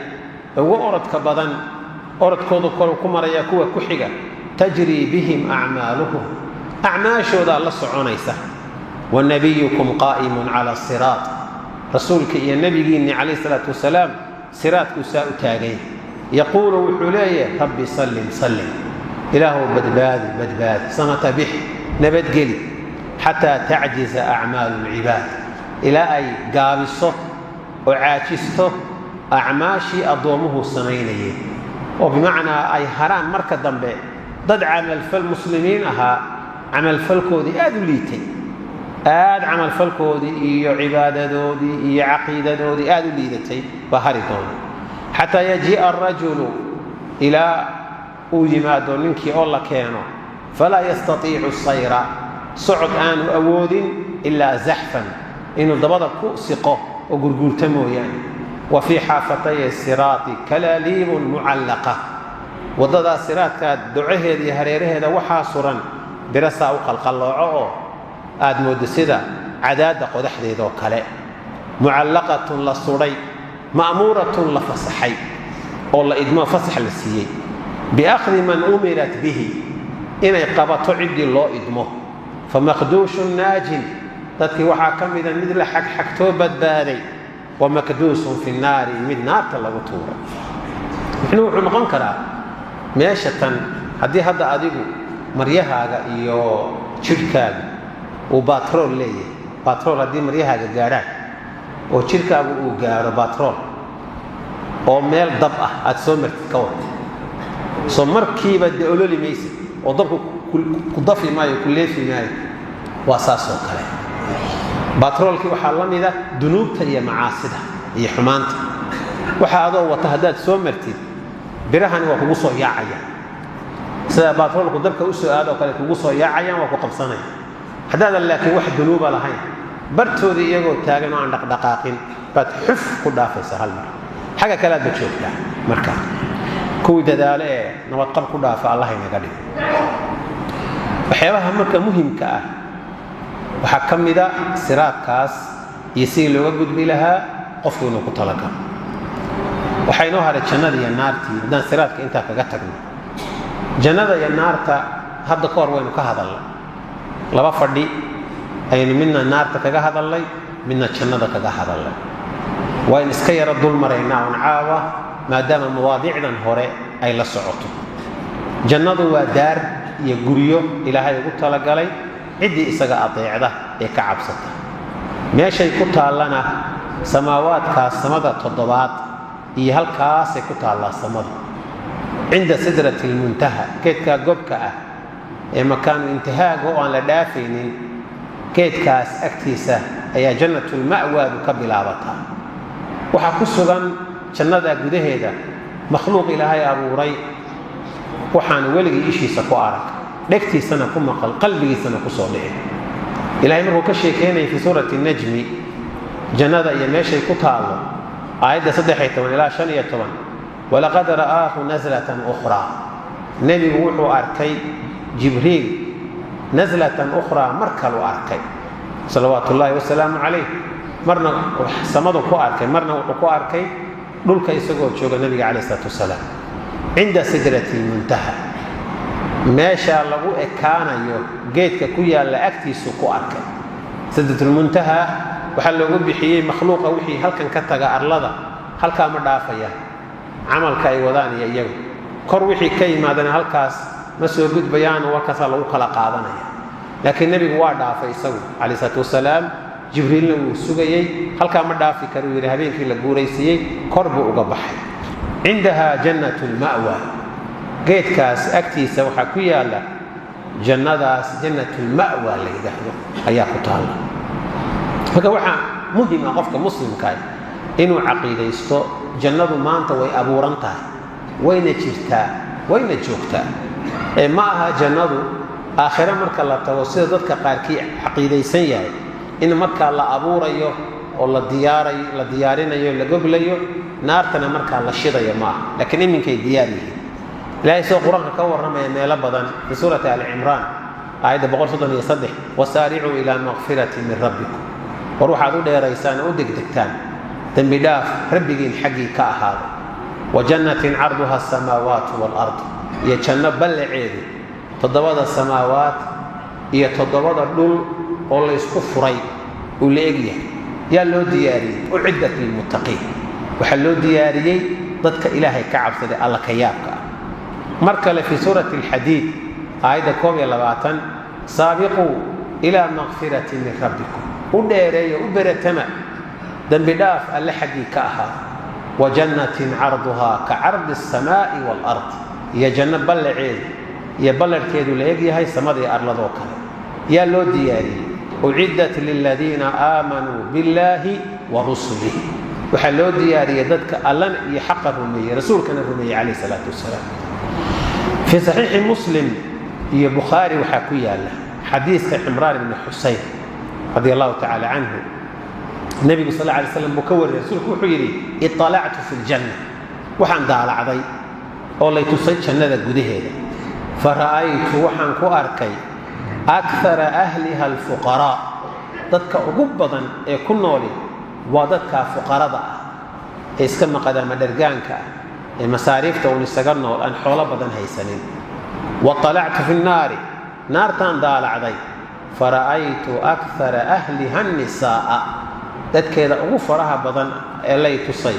ugu orodka badan, orodkoodu kalu ku maraya. Kuwa ku xiga, tajrii bihim acmaaluhum, acmaashoodaa la soconaysa. Wa nabiyukum qaa'imun cala siraat, rasuulka iyo nebigiinni calayh isalaatu wasalaam siraadkuu saa u taagay. Yaquulu, wuxuu leeyahay: 'Rabbi sallim sallim, Ilaahow badbaadi badbaadi, samata bix, nabadgeli,' xataa tacjiza acmaalu lcibaad, ilaa ay gaabiso oo caajisto acmaashii addoommuhu samaynayeen, oo bimacnaa ay haraan marka dambe dad camalfal muslimiin ahaa, camalfalkoodii aad u liitay, aad camalfalkoodii iyo cibaadadoodii iyo caqiidadoodii aad u liidatay baa hari doona. Xataa yajii'a arajulu, ilaa uu yimaado ninkii oo la keeno, falaa yastatiicu sayra, socod aanu awoodin, ilaa zaxfan, inuu dabada ku siqo oo gurguurta mooyaane. Wa fii xaafatay siraati kalaaliibun mucallaqa, waddadaa siraadkaa docaheeda iyo hareeraheeda waxaa suran birasaa u qalqallooco oo aad mooddo sida cadaadda qodaxdeedoo kale, mucallaqatun, la sudhay, ma'muuratun, la fasaxay oo la idmo, fasax la siiyey, biakhdi man umirat bihi, inay qabato ciddii loo idmo. Famaqduushun naajin, dadkii waxaa ka mida mid la xagxagtoo badbaaday, wa makduusun fi nnaari, mid naarta lagu tuuray. Muxnuu wuxuu noqon karaa meesha tan, haddii hadda adigu maryahaaga iyo jidhkaaga uu batrool leeyahay, batrool haddii maryahaaga gaadhaan oo jidhkaagu uu gaadho batrool oo meel dab ah aad soo martid, ka war? Soo markiiba dee ololi maysa oo dabku ku dafi maayo, ku leefi maayo? Waa saasoo kale. Batroolkii waxaa la mida dunuubta iyo macaasida iyo xumaanta. Waxa adoo wata haddaad soo martid, birahani waa kugu soo yaacayaan, sida batroolku dabka u soo aadoo kale kugu soo yaacayaan, waa ku qabsanaya. Haddaadan laakiin wax dunuuba lahayn, bartoodii iyagoo taagan oo aan dhaqdhaqaaqin baad xuf ku dhaafaysa hal mar, xagga kale aad ba joogtaa. Marka kuwii dadaalo ee nabadqab ku dhaafa Allah inaga dhigo. Waxyaabaha marka muhimka ah waxaa ka mida siraadkaas iyo sidii looga gudbi lahaa. Qofku inuu ku talagalo. Waxaa inoo haray jannada iyo naartii. Haddaan siraadka intaa kaga tagno, jannada iyo naarta hadda ka hor waynu ka hadalnay. Laba fadhi ayaynu midna naarta kaga hadalnay, midna jannada kaga hadalnay. Waynu iska yaro dul maraynaa un caawa, maadaama mawaadiicdan hore ay la socoto. Jannadu waa daar iyo guryo Ilaahay ugu talagalay ciddii isaga adeecda ee ka cabsata. Meeshay ku taallana samaawaadkaas, samada toddobaad iyo halkaasay ku taallaa samadu, cinda sidrati almuntaha, geedkaa gobka ah ee makaanu intihaaga oo aan la dhaafaynin. Geedkaas agtiisa ayaa jannatulma'waadu ka bilaabataa. Waxaa ku sugan jannada gudaheeda makhluuq Ilaahay abuuray waxaanu weligii ishiisa ku arag, dhegtiisana ku maqal, qalbigiisana ku soo dhicin. Ilahay markuu ka sheekeynaya fii suurati Najmi jannada iyo meeshay ku taallo, aayadda 13 ilaa 15, walaqad ra'aahu naslatan ukhraa, nebigu wuxuu arkay Jibriil naslatan ukhraa, mar kalu arkay, salawaatu ullaahi wasalaamu calayh. Marna samadu ku arkay, marna wuxuu ku arkay dhulka isagoo jooga nebiga calayh isalaatu wasalaam, cinda sidrati lmuntaha, meesha lagu ekaanayo geedka ku yaalla agtiisuu ku arkay. Sidratulmuntaha waxaa loogu bixiyey makhluuqa wixii halkan ka taga arlada halkaa ma dhaafayaan, camalka ay wadaan iyo iyagu. Kor wixii ka yimaadana halkaas ma soo gudbayaan oo halkaasaa lagu kala qaadanaya. Laakiin nebigu waa dhaafay isagu calayh isalaatu wasalaam, Jibriilna wuu sugayey. Halkaa ma dhaafi karuu yidhi. Habeenkii la guuraysiiyey kor buu uga baxay. Cindaha jannatu lma'wa, geedkaas agtiisa waxaa ku yaalla jannadaas jannatulma'wa la yidhaahdo ayaa ku taalla. Marka waxaa muhim ah qofka muslimkaa inuu caqiidaysto jannadu maanta way abuuran tahay, wayna jirtaa, wayna joogtaa. Ee ma aha jannadu aakhire marka la tago, sida dadka qaarkii caqiidaysan yahay, in markaa la abuurayo oo la diyaarayo, la diyaarinayo, la goglayo, naartana markaa la shidayo. Ma aha, laakiin iminkay diyaar yihiin. Ilahay isagoo Qur-aanka ka warramaya meelo badan, fii suurati Ali Cimraan aayadda 133, wasaaricuu ilaa makfirati min rabbikum, war waxaad u dheeraysaan oo u degdegtaan dembi dhaaf Rabbigiin xaggii ka ahaaday, wa jannatin carduha asamaawaatu waalard, iyo janno ballaceedu toddobada samaawaat iyo toddobada dhul oo laysku furay uu la egyahay. Yaa loo diyaariyey? Uciddat lilmuttaqiin, waxaa loo diyaariyey dadka Ilaahay ka cabsaday, Alla ka yaabka ah. Mar kale fii suurati Alxadiid aayadda 21, saabiquu ilaa makfirati min rabbikum, u dheereeyo, u beretama dembi dhaaf Alle xaggii ka ahaa, wa jannatin carduhaa ka cardi asamaa'i waalard, iyo janno ballaceedu iyo ballarhkeedu la egyahay samadii arladoo kale. Yaa loo diyaariyey? Uciddat liladiina aamanuu billaahi wa rusulih, waxaa loo diyaariyey dadka Allana iyo xaqa rumeeyey, rasuulkana rumeeyey calayh isalaatu wasalaam. Fii saxiixi Muslim iyo Bukhaari waxaa ku yaala xadiiska Cimraan ibni Xuseyn radi allahu tacaala canhu. Nebigu sal alay slam buu ka wariyay. Rasuulku wuxuu yidhi: iطalactu fi ljanna, waxaan daalacday oo lay tusay jannada gudaheeda, fara'aytu, waxaan ku arkay, akara ahliha alfuqaraa, dadka ugu badan ee ku nooli waa dadkaa fuqarada ah ee iska maqadaama dhergaanka ah ee masaariifta uun isaga nool, aan xoolo badan haysanin. Wa طalactu fi nnaari, naartaan daalacday, fara'aytu akara ahliha annisaa'a, dadkeeda ugu faraha badan ee lay tusay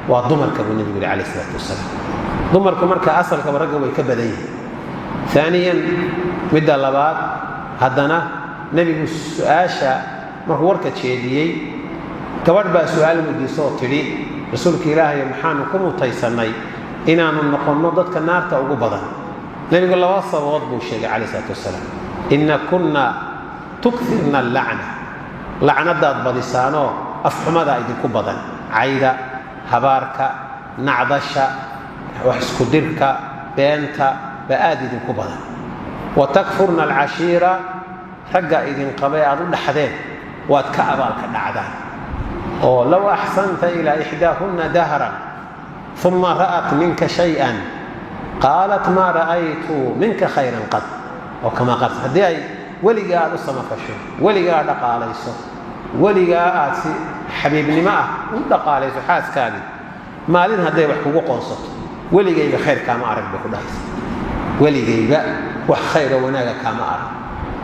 waa dumarka, buu nebigu yihi calayh isalaatu wasalaam. Dumarku marka asalkaba ragga way ka badan yihiin. Aaniyan, midda labaad, haddana nebigu su-aasha markuu warka jeediyey, gabadh baa su-aal weydiisa oo tidhi: Rasuulka Ilaahay, maxaanu ku mutaysannay inaannu noqonno dadka naarta ugu badan? Nebigu laba sababood buu sheegay calayh isalaatu wasalaam: ina kunna tukirna allacna, lacnadaad badisaanoo afxumadaa idinku badan, cayda, habaarka, nacdasha, wax iskudirka, beenta baa aad idinku badan. Wa takfurna alcashiira, ragga idinqaba ee aad u dhaxdeen waad ka abaalka dhacdaan, oo low axsanta ilaa ixdaahunna dahran uma ra'at minka shay-an qaalat maa ra'aytu minka khayran qad, oo kamaa qalat. Haddii ay weligaa aad u samafasho, weligaa aad dhaqaalayso, weligaa aad si Xabiibnimo ah u dhaqaalayso xaaskaagii, maalin hadday wax kugu qoonsato, "Weligayba khayr kaama arag," bay ku dhahaysa, "weligayba wax khayroo wanaaga kaama arag.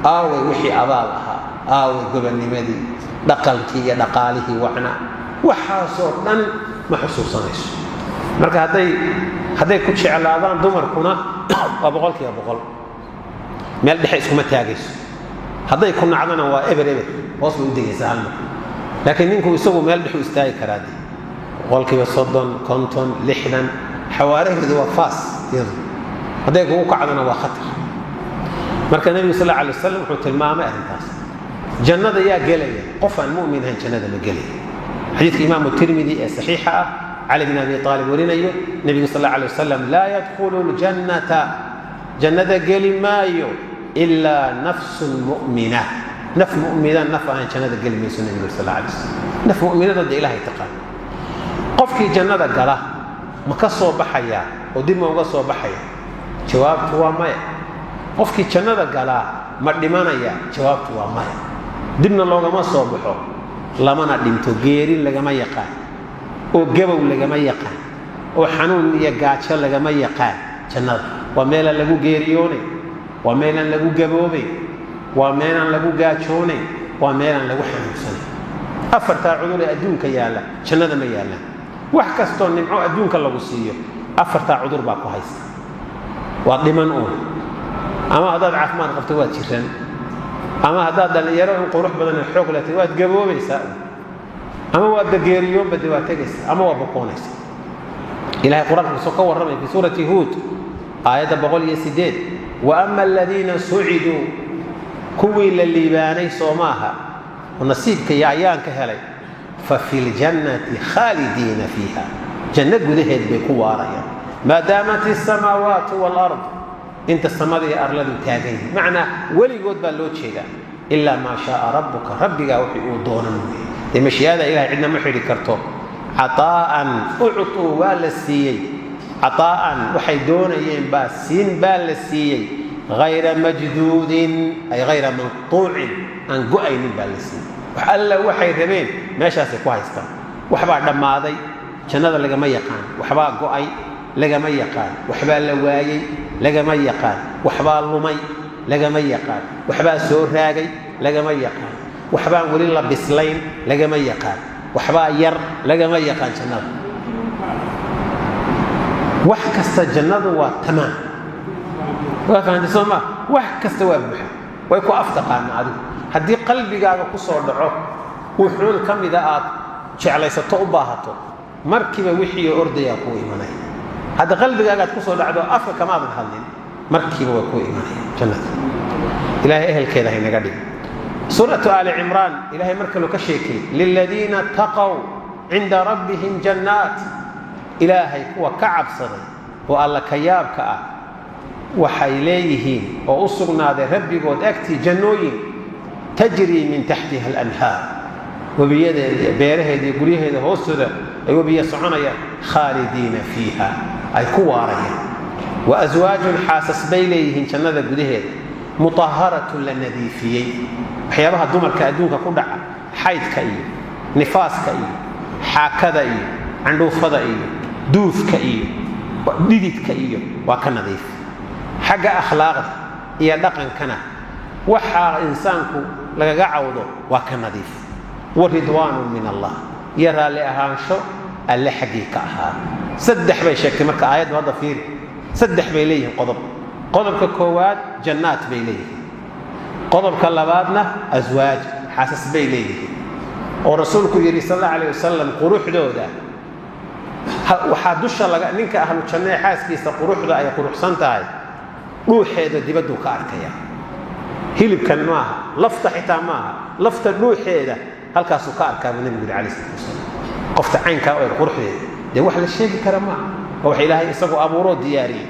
Aaway wixii abaal ahaa? Aaway gobonnimadii, dhaqankii iyo dhaqaalihii wacnaa?" Waxaasoo dhan ma xusuusanayso. Marka hadday ku jeclaadaan dumarkuna waa 100%, meel dhexe iskuma taagayso. Hadday ku nacdana waa eber eber, hoos bay u degaysaa hal mar. Laakiin ninku isagu meel dhexu istaagi karaa de, 30%, 50, 60. Xawaaraheedu waa fast iyadu, hadday kugu kacdona waa khatar. Marka nebigu sal alla alay wasalam wuxuu tilmaamay arrintaas. Jannada yaa gelaya? Qof aan mu'min ahayn jannada ma gelaya. Xadiidka Imaamu Tirmidi ee saxiixa ah, Cali bin Abi Aalib warinayo, nebigu sal alla alay wasalam: "Laa yadkhulu ljannata," jannada geli maayo, "ilaa nafsun mu'mina." Naf mu'mina, naf aan jannada geli mayso, nebigu sal alla alay wasalam. Naf mu'minada de Ilahay taqaan. Qofkii jannada gala ma ka soo baxayaa oo dib ma uga soo baxaya? Jawaabtu waa maya. Qofkii jannada galaa ma dhimanaya? Jawaabtu waa maya. Dibna loogama soo baxo, lamana dhinto. Geeri lagama yaqaan, oo gabow lagama yaqaan, oo xanuun iyo gaajo lagama yaqaan. Jannada waa meelaan lagu geeriyoonay, waa meelaan lagu gaboobay, waa meelaan lagu gaajoonay, waa meelaan lagu xanuunsanay. Afartaa cudur ee adduunka yaalla jannada ma yaallaan. Wax kastoo nimco adduunka lagu siiyo, afartaa cudur baa ku haysta. Waa dhiman uun, ama haddaad caafimaad qabto waad jiran, ama haddaad dhallinyaro in qurux badan oo xoog latay waad gaboobaysaa, ama waadba geeriyoonba de waad tegaysaa, ama waa bokoonaysa. Ilahay Qur-aanka wuxuu ka warramay fi Suurati Huud, aayadda 108: "Wa ama aladiina suciduu," kuwii la liibaanay soo maaha oo nasiibka iyo ayaanka helay, "fa fi ljannati khaalidiina fiiha," janno gudaheed bay ku waarayaan, "maa daamat asamaawaatu waalard," inta samada iyo arladu taagan yihin. Macnaa weligood baa loo jeedaa. "Ilaa maa shaaa rabbuka," rabbigaa wixii uu doono mooye. Dee mashii'ada Ilahay cidna ma xidhi karto. "Cataa'an uctuu," waa la siiyey. "Cataa'an," waxay doonayeen baa siin baa la siiyey. "Hayra majduudin," ay hayra manquucin, aan go'aynin baa la siiyey. Wax alla waxay rabeen meeshaasay ku haystaan. Waxbaa dhammaaday jannada lagama yaqaan, waxbaa go'ay lagama yaqaan, waxbaa la waayey lagama yaqaan, waxbaa lumay lagama yaqaan, waxbaa soo raagay lagama yaqaan, waxbaan weli la bislayn lagama yaqaan, waxbaa yar lagama yaqaan. Jannada wax kasta, jannadu waa tamaam. Waa fahamtay soo maa? Wax kasta waa buuxa, way ku aftaqaana. Adigu haddii qalbigaaga ku soo dhaco wuxuun ka mida aad jeclaysato, u baahato, markiiba wixii ordayaa kuu imanaya. Hadda qalbigaagaad ku soo dhacdo, afka kamaadan hadlin, markiiba way kuu imanaya. Jannada Ilahay ehelkeeda haynaga dhig. Suuratu Aali Cimraan Ilahay mar kaluu ka sheekay: "Liladiina taqow cinda rabbihim jannaat." Ilaahay kuwa ka cabsaday oo Alla ka yaabka ah waxay leeyihiin oo u sugnaaday rabbigood agtii jannooyin, "tajrii min taxtiha alanhaar," webiyadeeda iyo beeraheeda iyo guryaheeda hoostooda ay webiya soconayaan, "khaalidiina fiiha," ay ku waarayaan, "wa aswaajun," xaasas bay leeyihiin jannada gudaheeda, "mutaharatun," la nadiifiyey. Waxyaabaha dumarka adduunka ku dhaca, xaydka iyo nifaaska iyo xaakada iyo candhuufada iyo duufka iyo dhididka iyo, waa ka nadiif. Xagga akhlaaqda iyo dhaqankana waxaa insaanku lagaga cawdo waa ka nadiif. "Wa ridwaanu min Allah," iyo raalli ahaansho Alle xaggii ka ahaa. Saddex bay sheegtay marka aayaddu. Hadda fiiri, saddex bay leeyihiin qodob. Qodobka koowaad jannaat bay leeyihiin, qodobka labaadna aswaaj, xaasas bay leeyihiin, oo rasuulku yidhi sal alla alayh wasalam: "Quruxdooda waxaa dusha laga ninka ahlu janno ee xaaskiisa quruxda ay quruxsan tahay, dhuuxeeda dibadduu ka arkaya." Hilibkan maaha, lafta xitaa maaha, lafta dhuuxeeda halkaasuu ka arkaa buu nebigu yidhi alayh salatu wasalaam. Qofta caynkaa o quruxdeeda dee wax la sheegi kara maaha, waa wax Ilaahay isagu abuuroo diyaariyey.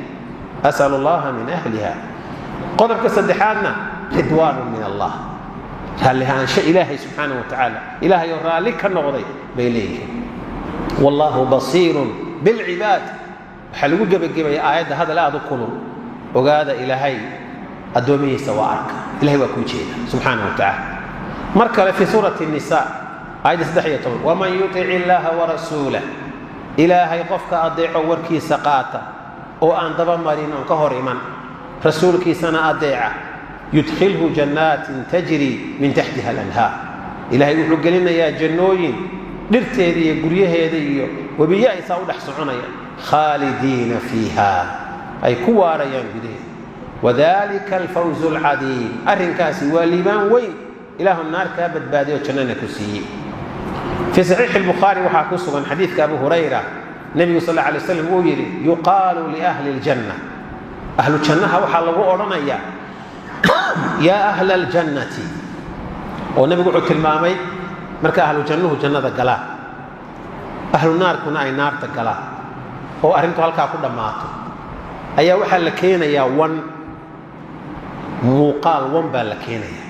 As'al allaha min ahliha. Qodobka saddexaadna ridwaanu min Allah, raallihaansho Ilaahay subxaana wa tacaala, Ilaahay oo raalli ka noqday bay leeyihiin. "Wallaahu basiirun bilcibaad." Waxaa lagu gebagебaya aayadda hadal aad u kulul: ogaada, Ilaahay addoomihiisa waa arka. Ilahay waa kuu jeeda subxaana wa tacaala. Mar kale fi Suurati Nisa. Aayadda 13, waman yutic illaaha warasuulah, ilaahay qofka adeeco, warkiisa qaata oo aan daba marin oon ka hor iman, rasuulkiisana adeeca, yudkhilhu jannaatin tajri min taxtiha alanhaar, ilaahay wuxuu gelinayaa jannooyin dhirteeda iyo guryaheeda iyo webiyo ay saa u dhex soconayaan, khaalidiina fiiha, ay ku waarayaan gudaheeda. Wadalika alfawzu alcadiim, arrinkaasi waa liibaan weyn, ilaahu naar kaa badbaadiyo, jannana ku siiyey. Fii saxiixi albukhaari waxaa ku sugan xadiidka Abu Hurayra, nebigu sal alla alay waslam uu yidhi: yuqaalu liahli aljanna, ahlu jannaha waxaa lagu odhanayaa, yaa ahla aljannati. Oo nebigu wuxuu tilmaamay marka ahlu jannuhu jannada galaan, ahlu naarkuna ay naarta galaan, oo arrintu halkaa ku dhammaato, ayaa waxaa la keenayaa wan, muuqaal wan baa la keenaya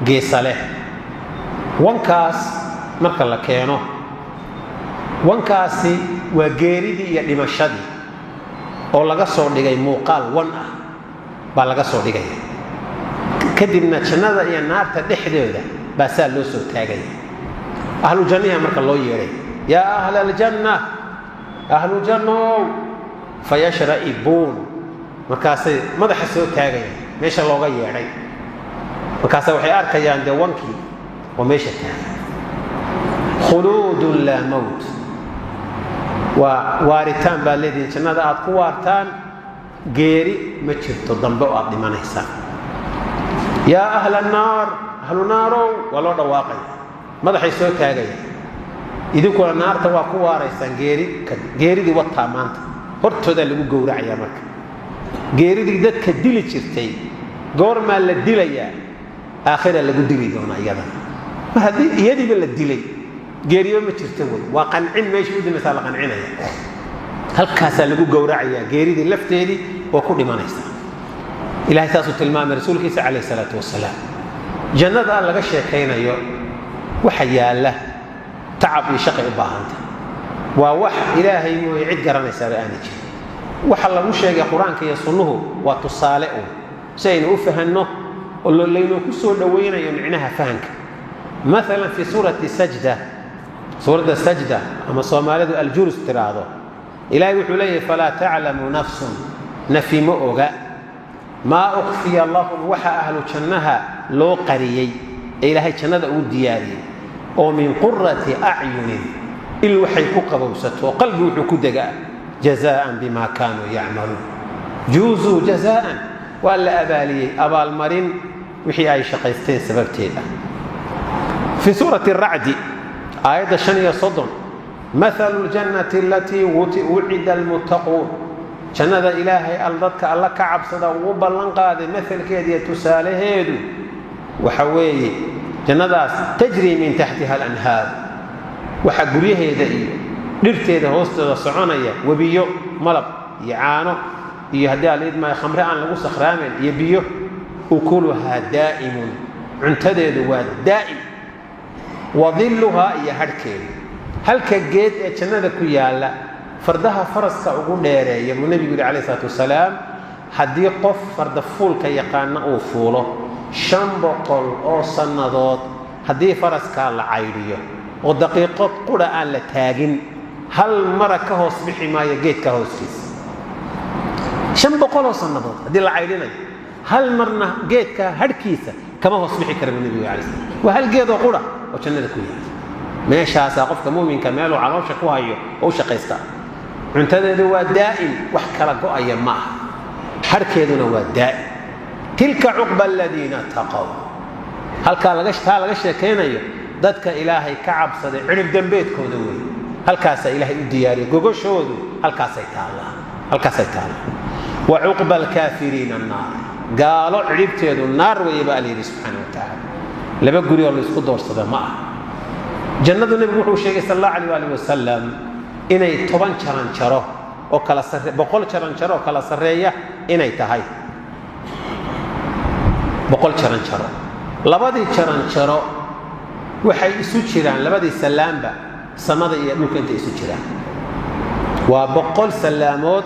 geesa leh. Wankaas marka la keeno, wankaasi waa geeridii iyo dhimashadii oo laga soo dhigay muuqaal wan ah baa laga soo dhigaya. Kadibna jannada iyo naarta dhexdooda baa saa loo soo taagaya. Ahlu janniha marka loo yeedhay: yaa ahla aljanna, ahlu jannow. Fayashra'ibuun, markaasay madaxa soo taagaya meesha looga yeedhay, markaase waxay arkayaan dee wankii oo meesha taagan. Khuluudun laa mowt, waa waaritaan baad leedihin, jannada aad ku waartaan, geeri ma jirto dambe oo aad dhimanaysaan. Yaa ahla annaar, ahlu naarow, waa loo dhawaaqaya, madaxay soo taagaya, idinkuna naarta waa ku waaraysaan. Geeri, geeridii wataa maanta hortoodaa lagu gowracayaa. Marka geeridii dadka dili jirtay goormaa la dilayaa? Aakhira lagu dili doonaa iyadana. Mar haddii iyadiiba la dilay, geeriyo ma jirto wey. Waa qancin, meesha u dambaysaa la qancinaya, halkaasaa lagu gowracayaa geeridii lafteedii, waa ku dhimanaysaa. Ilahay saasuu tilmaamay rasuulkiisa calayh isalaatu wasalaam. Jannada laga sheekaynayo waxa yaalla tacab iyo shaqay u baahanta, waa wax Ilaahay mooye cid garanaysaaba aanay jirin. Waxa lagu sheegay Qur-aanka iyo sunnuhu waa tusaale uun si aynu u fahanno oo laynoo ku soo dhowaynayo micnaha fahanka. Maalan fii suurati sajda, suuradda Sajda ama Soomaalidu Aljurus tiraahdo, Ilaahay wuxuu leeyahay: falaa taclamu nafsun, nafi ma oga, maa ukfiya lahum, waxa ahlu jannaha loo qariyey ee Ilaahay jannada ugu diyaariyey oo min qurati acyunin, il waxay ku qabowsato, qalbi wuxuu ku degaa, jazaan bima kaanuu yacmaluun. Juuzuu jazaan, waa la abaaliyey abaalmarin wixii ay shaqaysteen sababteed ah. Fii suurati Racdi, aayadda 35, mathalu ljannati alatii wucida almuttaquun, jannada Ilaahay al dadka Alla ka cabsada ugu ballan qaaday mahalkeeda iyo tusaalaheedu waxa weeye jannadaas tajrii min taxtiha alanhaar, waxaa guryaheeda iyo dhirteeda hoostooda soconaya webiyo malab iyo caano iyo, haddii alla idmaayo, khamre aan lagu sakhraamayn iyo biyo. Ukuluhaa daa'imun, cuntadeedu waa daa'im, wa dilluhaa, iyo hadhkeedu. Halka geed ee jannada ku yaalla, fardaha faraska ugu dheereeya buu nebigu yidhi calayh isalaatu wasalaam, haddii qof farda fuulka yaqaana uu fuulo, 500 oo sannadood haddii faraskaa la caydhiyo oo daqiiqod qura aan la taagin, hal mara ka hoos bixi maayo geedka hooskiisa. 500 oo sannadood haddii la caydhinayo, hal marna geedka hadhkiisa kama hoos bixi kara buu nebigu alay slam. Waa hal geedoo qura oo jannada ku yaala. Meeshaasaa qofka muminka meeluu caloosha ku hayo oo u shaqaysta. Cuntadeedu waa daa'im, wax kala go'aya ma aha, harhkeeduna waa daa'im. Tilka cuqba aladiina taqow, halkaa taa laga sheekaynayo dadka Ilaahay ka cabsaday cirib dambeedkooda weeye. Halkaasaa Ilaahay u diyaariyay, gogoshoodu halkaasay taallaa, halkaasay taallaa. Wa cuqba alkaafiriina annaar, gaalo cidhibteedu naar weeye ba Alla yidhi subxaana wa tacaala. Laba guri oo laysku doorsada ma aha jannadu. Nebigu wuxuu sheegay sal allahu alayh alih wasalam inay 10 jaranjaro oo kala sarre, 100 jaranjaro oo kala sarreeya inay tahay. 100 jaranjaro, labadii jaranjaro waxay isu jiraan, labadii sallaamba, samada iyo dhulka intay isu jiraan. Waa 100 sallaamood,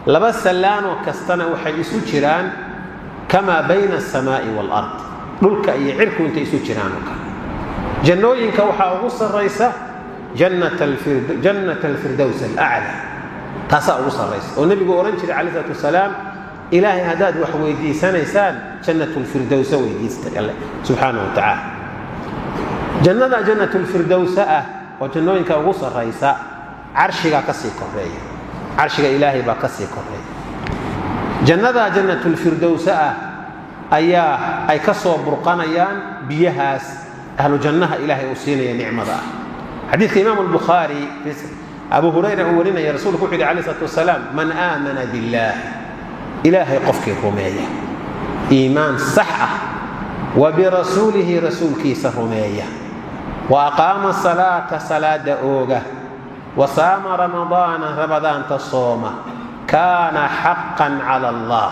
laba sallaanoo kastana waxay isu jiraan kamaa bayna asamaa'i waalard, dhulka iyo cirku intay isu jiraan oo kale. Jannooyinka waxaa ugu sarraysa jannat alfirdows alaclaa, taasaa ugu sarraysa oo nebigu odhan jiray calayh isalaatu wasalaam, Ilaahay haddaad wax weydiisanaysaan jannatulfirdowsa weydiista alle subxaana wa tacaala. Jannada jannatulfirdowsa ah oo jannooyinka ugu sarraysa, carshigaa ka sii koreeya, carshiga Ilaahay baa ka sii koreeya. Jannada jannatulfirdowsa ah ayaa ay ka soo burqanayaan biyahaas ahlu jannaha Ilaahay uu siinaya nicmada ah. Xadiidka Imaam Albukhaari, Abu Hurayra uu warinaya, rasuulku wuxuu yidhi calayh isalaatu wasalaam: man aamana billaah, Ilaahay qofkii rumeeya iimaan sax ah, wa birasuulihi, rasuulkiisa rumeeya, wa aqaama salaata, salaada ooga, wa saama ramadaana, ramadaanta sooma, kaana xaqan cala Allah,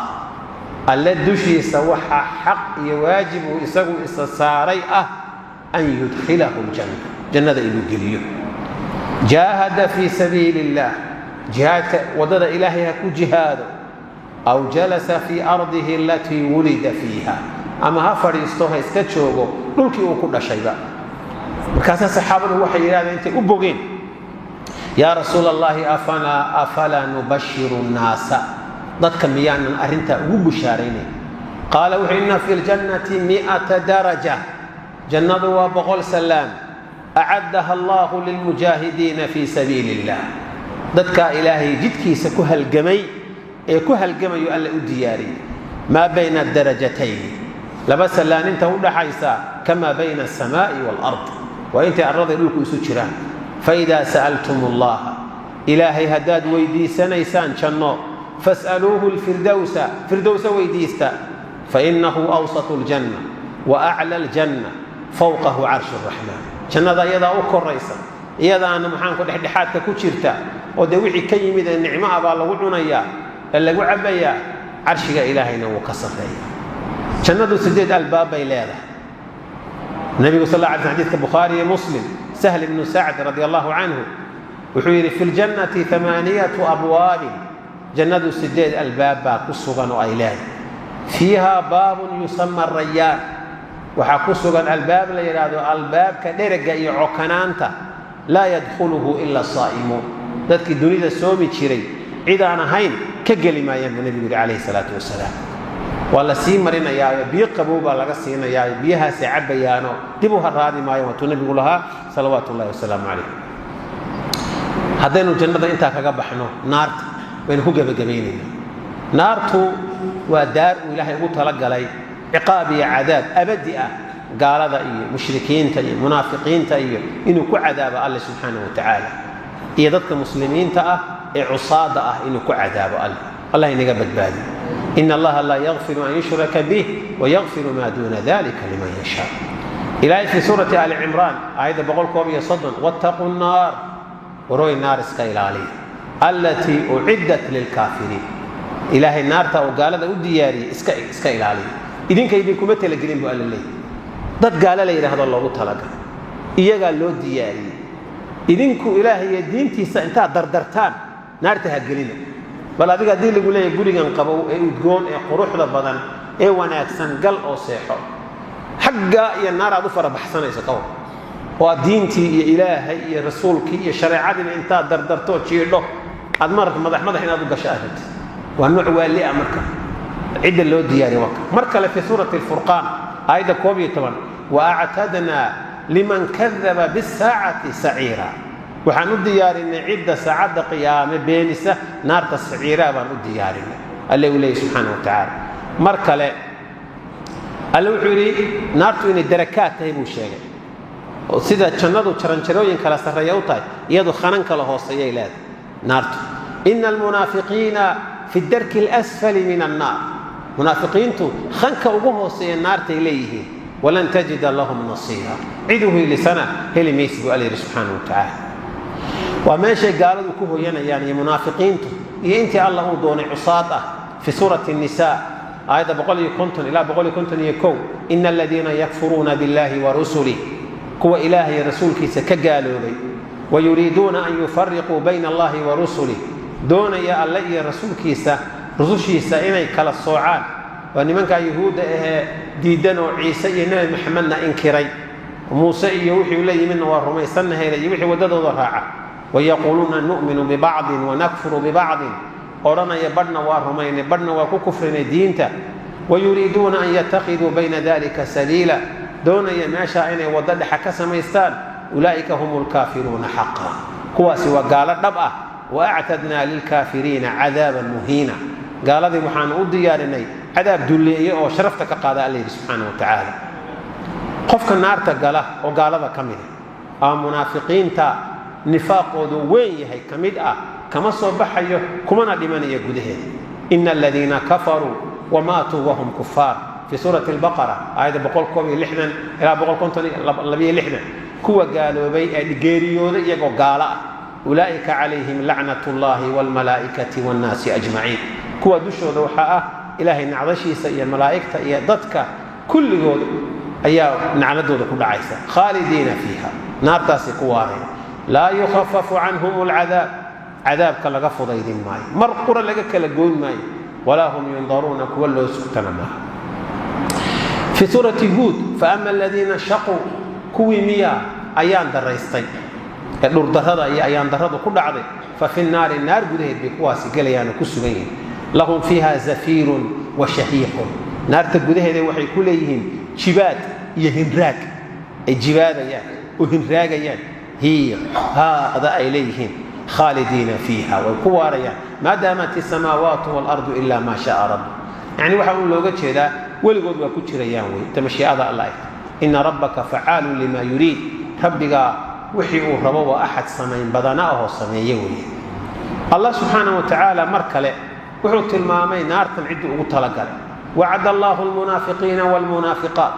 Alle dushiisa waxaa xaq iyo waajib uu isagu isa saaray ah, an yudkhilahu ljanna, jannada inuu geliyo. Jaahada fii sabiili illaah, jihaadka waddada Ilaahay ha ku jihaado, aw jalasa fii ardihi alatii wulida fiiha, ama ha fadhiisto, ha iska joogo dhulkii uu ku dhashayba. Markaasaa saxaabadu waxay yidhahdeen intay u bogeen: yaa Rasuul Allahi, afalaa nubashiru nnaasa? Dadka miyaanan arrintaa ugu bushaaraynayn? Qaala wuxuu: inna fi ljannati mi'ata daraja, jannadu waa 100 salaam, acaddaha Allahu lilmujaahidiina fii sabiili illah, dadkaa Ilaahay jidkiisa ku halgamay ee ku halgamayo Alla u diyaariyey. Maa bayna darajatayn, laba salaaninta u dhaxaysa, kamaa bayna alsamaa'i waalard, waa intay arlada dhulku isu jiraan. Faidaa sa'altum allaha, Ilaahay haddaad weydiisanaysaan janno, fas'aluuhu lfirdowsa, firdowsa weydiista, fainahu awsatu aljanna wa acla aljanna, fowqahu carshu raxmaan. Jannada iyadaa u koraysa, iyadaana maxaanku dhexdhexaadka ku jirta, oo dee wixii ka yimid ee nicmo ah baa lagu cunayaa ee lagu cabbayaa, carshiga Ilaahayna wuu ka sarreeya. Jannadu 8 albaab bay leedahay. Nebigu sal alla alay sl, xadidka Bukhaari iyo Muslim, Sahl ibnu Sacd radi allahu canhu wuxuu yidhi: fi ljannati amaaniyatu abwaabin, jannadu 8 albaab baa ku sugan oo ay leedahay. Fiiha baabun yusama Rayaan, waxaa ku sugan albaab la yidhaahdo albaabka dherega iyo cokanaanta, laa yadkhuluhu ila saa'imuun, dadkii dunida soomi jiray cid aan ahayn ka geli maayaan, buu nebigu yidhi calayhi salaatu wasalaam. Waa la sii marinayaayo, biyo qabow baa laga siinayaayo, biyahaasay cabbayaano dib u haraadi maayo, waatuu nebigu lahaa salawaatu ullahi wasalaamu calayh. Haddaynu jannada intaa kaga baxno, naarta baynu ku gebagabaynaynaa. Naartu waa daar uu Ilaahay ugu talagalay ciqaab iyo cadaab abadi ah gaalada iyo mushrikiinta iyo munaafiqiinta, iyo inuu ku cadaabo Alle subxaana wa tacaala, iyo dadka muslimiinta ah ee cusaada ah inuu ku cadaabo Alle. Allah inaga badbaadiyo. In Allaha laa yakfiru an yushraka bih wayakfiru maa duuna dalika liman yashaa. Ilaahay fii suurati Ali Cimraan, aayadda 131: wattaquu nnaar, warooy naar iska ilaaliya, allatii uciddat lilkaafiriin. Ilaahay naarta uu gaalada u diyaariyey iska ilaaliya. Idinka idinkuma talagelin buu Alla leeyahy. Dad gaalo la yidhaahdo loogu talagalay, iyagaa loo diyaariyey. Idinku Ilaahay iyo diintiisa intaad dardartaan naarta ha gelina. Bal adiga haddii lagu leeyahy gurigan qabow ee udgoon ee quruxda badan ee wanaagsan gal oo seexo, xaggaa iyo naar aad u farabaxsanayso qabow, oo aad diintii iyo Ilaahay iyo rasuulkii iyo shareecadiina intaad dardartoo jiidho aad mararka madax madax inaad u gasho aad rabtid, waa nooc waali ah. Marka cidda loo diyaariya waa mar kale fii suurati Alfurqaan, aayadda 11: waactadnaa liman kadaba bisaacati saciira, waxaan u diyaarinay cidda saacadda qiyaame beenisa naarta saciiraa baan u diyaarinay, Alle uu leeyay subxaana wa tacaala. Mar kale Alle wuxuu yidhi naartu inay darakaad tahay buu sheegay, oo sida jannadu jaranjarooyin kala sarreeya u tahay, iyadu khanan kala hooseeyay leedahay naartu. Ina almunaafiqiina fi darki alasfali min annaar, munaafiqiintu khanka ugu hooseeya naartay leeyihiin, walan tajida lahum nasiira, cid u hiilisana heli maysi, buu Alla yidhi subxaana wa tacaala. Waa meeshay gaaladu ku hoyanayaan iyo munaafiqiintu iyo intii Allah uu doonay cusaad ah. Fi suurati Nisa, aayadda 150 ilaa 151: ina aladiina yakfuruuna biاllahi wa rusulih, kuwa Ilaahay iyo rasuulkiisa ka gaaloobay, wayuriiduuna an yufariquu bayna Allahi wa rusulih, doonaya Alle iyo rasuulkiisa, rusushiisa inay kala soocaan, waa nimankaa Yuhuudda ahee diidan oo Ciise iyo Nebi Maxamedna inkiray. Muuse iyo wixii la yimidna waa rumaysannahay iyo wixii waddadooda raaca. Wayaquuluuna nu'minu bibacdin wanakfuru bibacdin, odhanaya badhna waa rumaynay, badhna waa ku kufrinay diinta. Wayuriiduuna an yattakhiduu bayna dalika sabiila, doonaya meeshaa inay waddo dhexa ka samaystaan. Ulaa'ika hum lkaafiruuna xaqa, kuwaasi waa gaalo dhab ah. Waactadnaa lilkaafiriina cadaaban muhiina, gaaladii waxaanu u diyaarinay cadaab dulleeye oo sharafta ka qaada, Alla yidhi subxaana wa tacaala. Qofka naarta gala oo gaalada ka mida ama munaafiqiinta nifaaqoodu weyn yahay ka mid ah, kama soo baxayo kumana dhimanayo gudaheeda. Ina aladiina kafaruu wamaatuu wahum kufaar, fii suurati albaqara aayadda 161 ilaa 162, kuwa gaaloobay ee geeriyooday iyagoo gaalo ah, ulaa'ika calayhim lacnat ullahi waalmalaa'ikati waannaasi ajmaciin, kuwa dushooda waxaa ah Ilaahay nacdashiisa iyo malaa'igta iyo dadka kulligood ayaa nacladooda ku dhacaysa. Khaalidiina fiiha, naartaasay ku waaraya. Laa yukhafafu canhum alcadaab, cadaabka laga fudaydin maayo, mar qura laga kala goyn maayo. Walaa hum yundaruuna, kuwa loo sugtana maaha. Fii suurati Huud, faama aladiina shaquu, kuwii miyaa ayaan daraystay ee dhurdarrada iyo ayaan darradu ku dhacday, fa fi nnaari, naar gudaheed bay kuwaasi gelayaan oo ku sugan yihiin. Lahum fiiha zafiirun wa shahiiqun, naarta gudaheeda waxay ku leeyihiin jibaad iyo hinraag ay jibaadayaan oo hinraagayaan, hiiq haada ay leeyihiin. Khaalidiina fiiha, way ku waarayaan, maa daamat isamaawaatu waalardu ilaa maa shaaa rabbu. Yacni waxaa uun looga jeedaa weligood waa ku jirayaan wey inta mashiicada Alla ay. Ina rabbaka facaalun lima yuriid, rabbigaa wixii uu rabo waa axad samayn badana ahoo sameeye weeye. Allah subxaana wa tacaala mar kale wuxuu tilmaamay naartan ciddii ugu talagalay. Wacada allahu almunaafiqiina waalmunaafiqaat,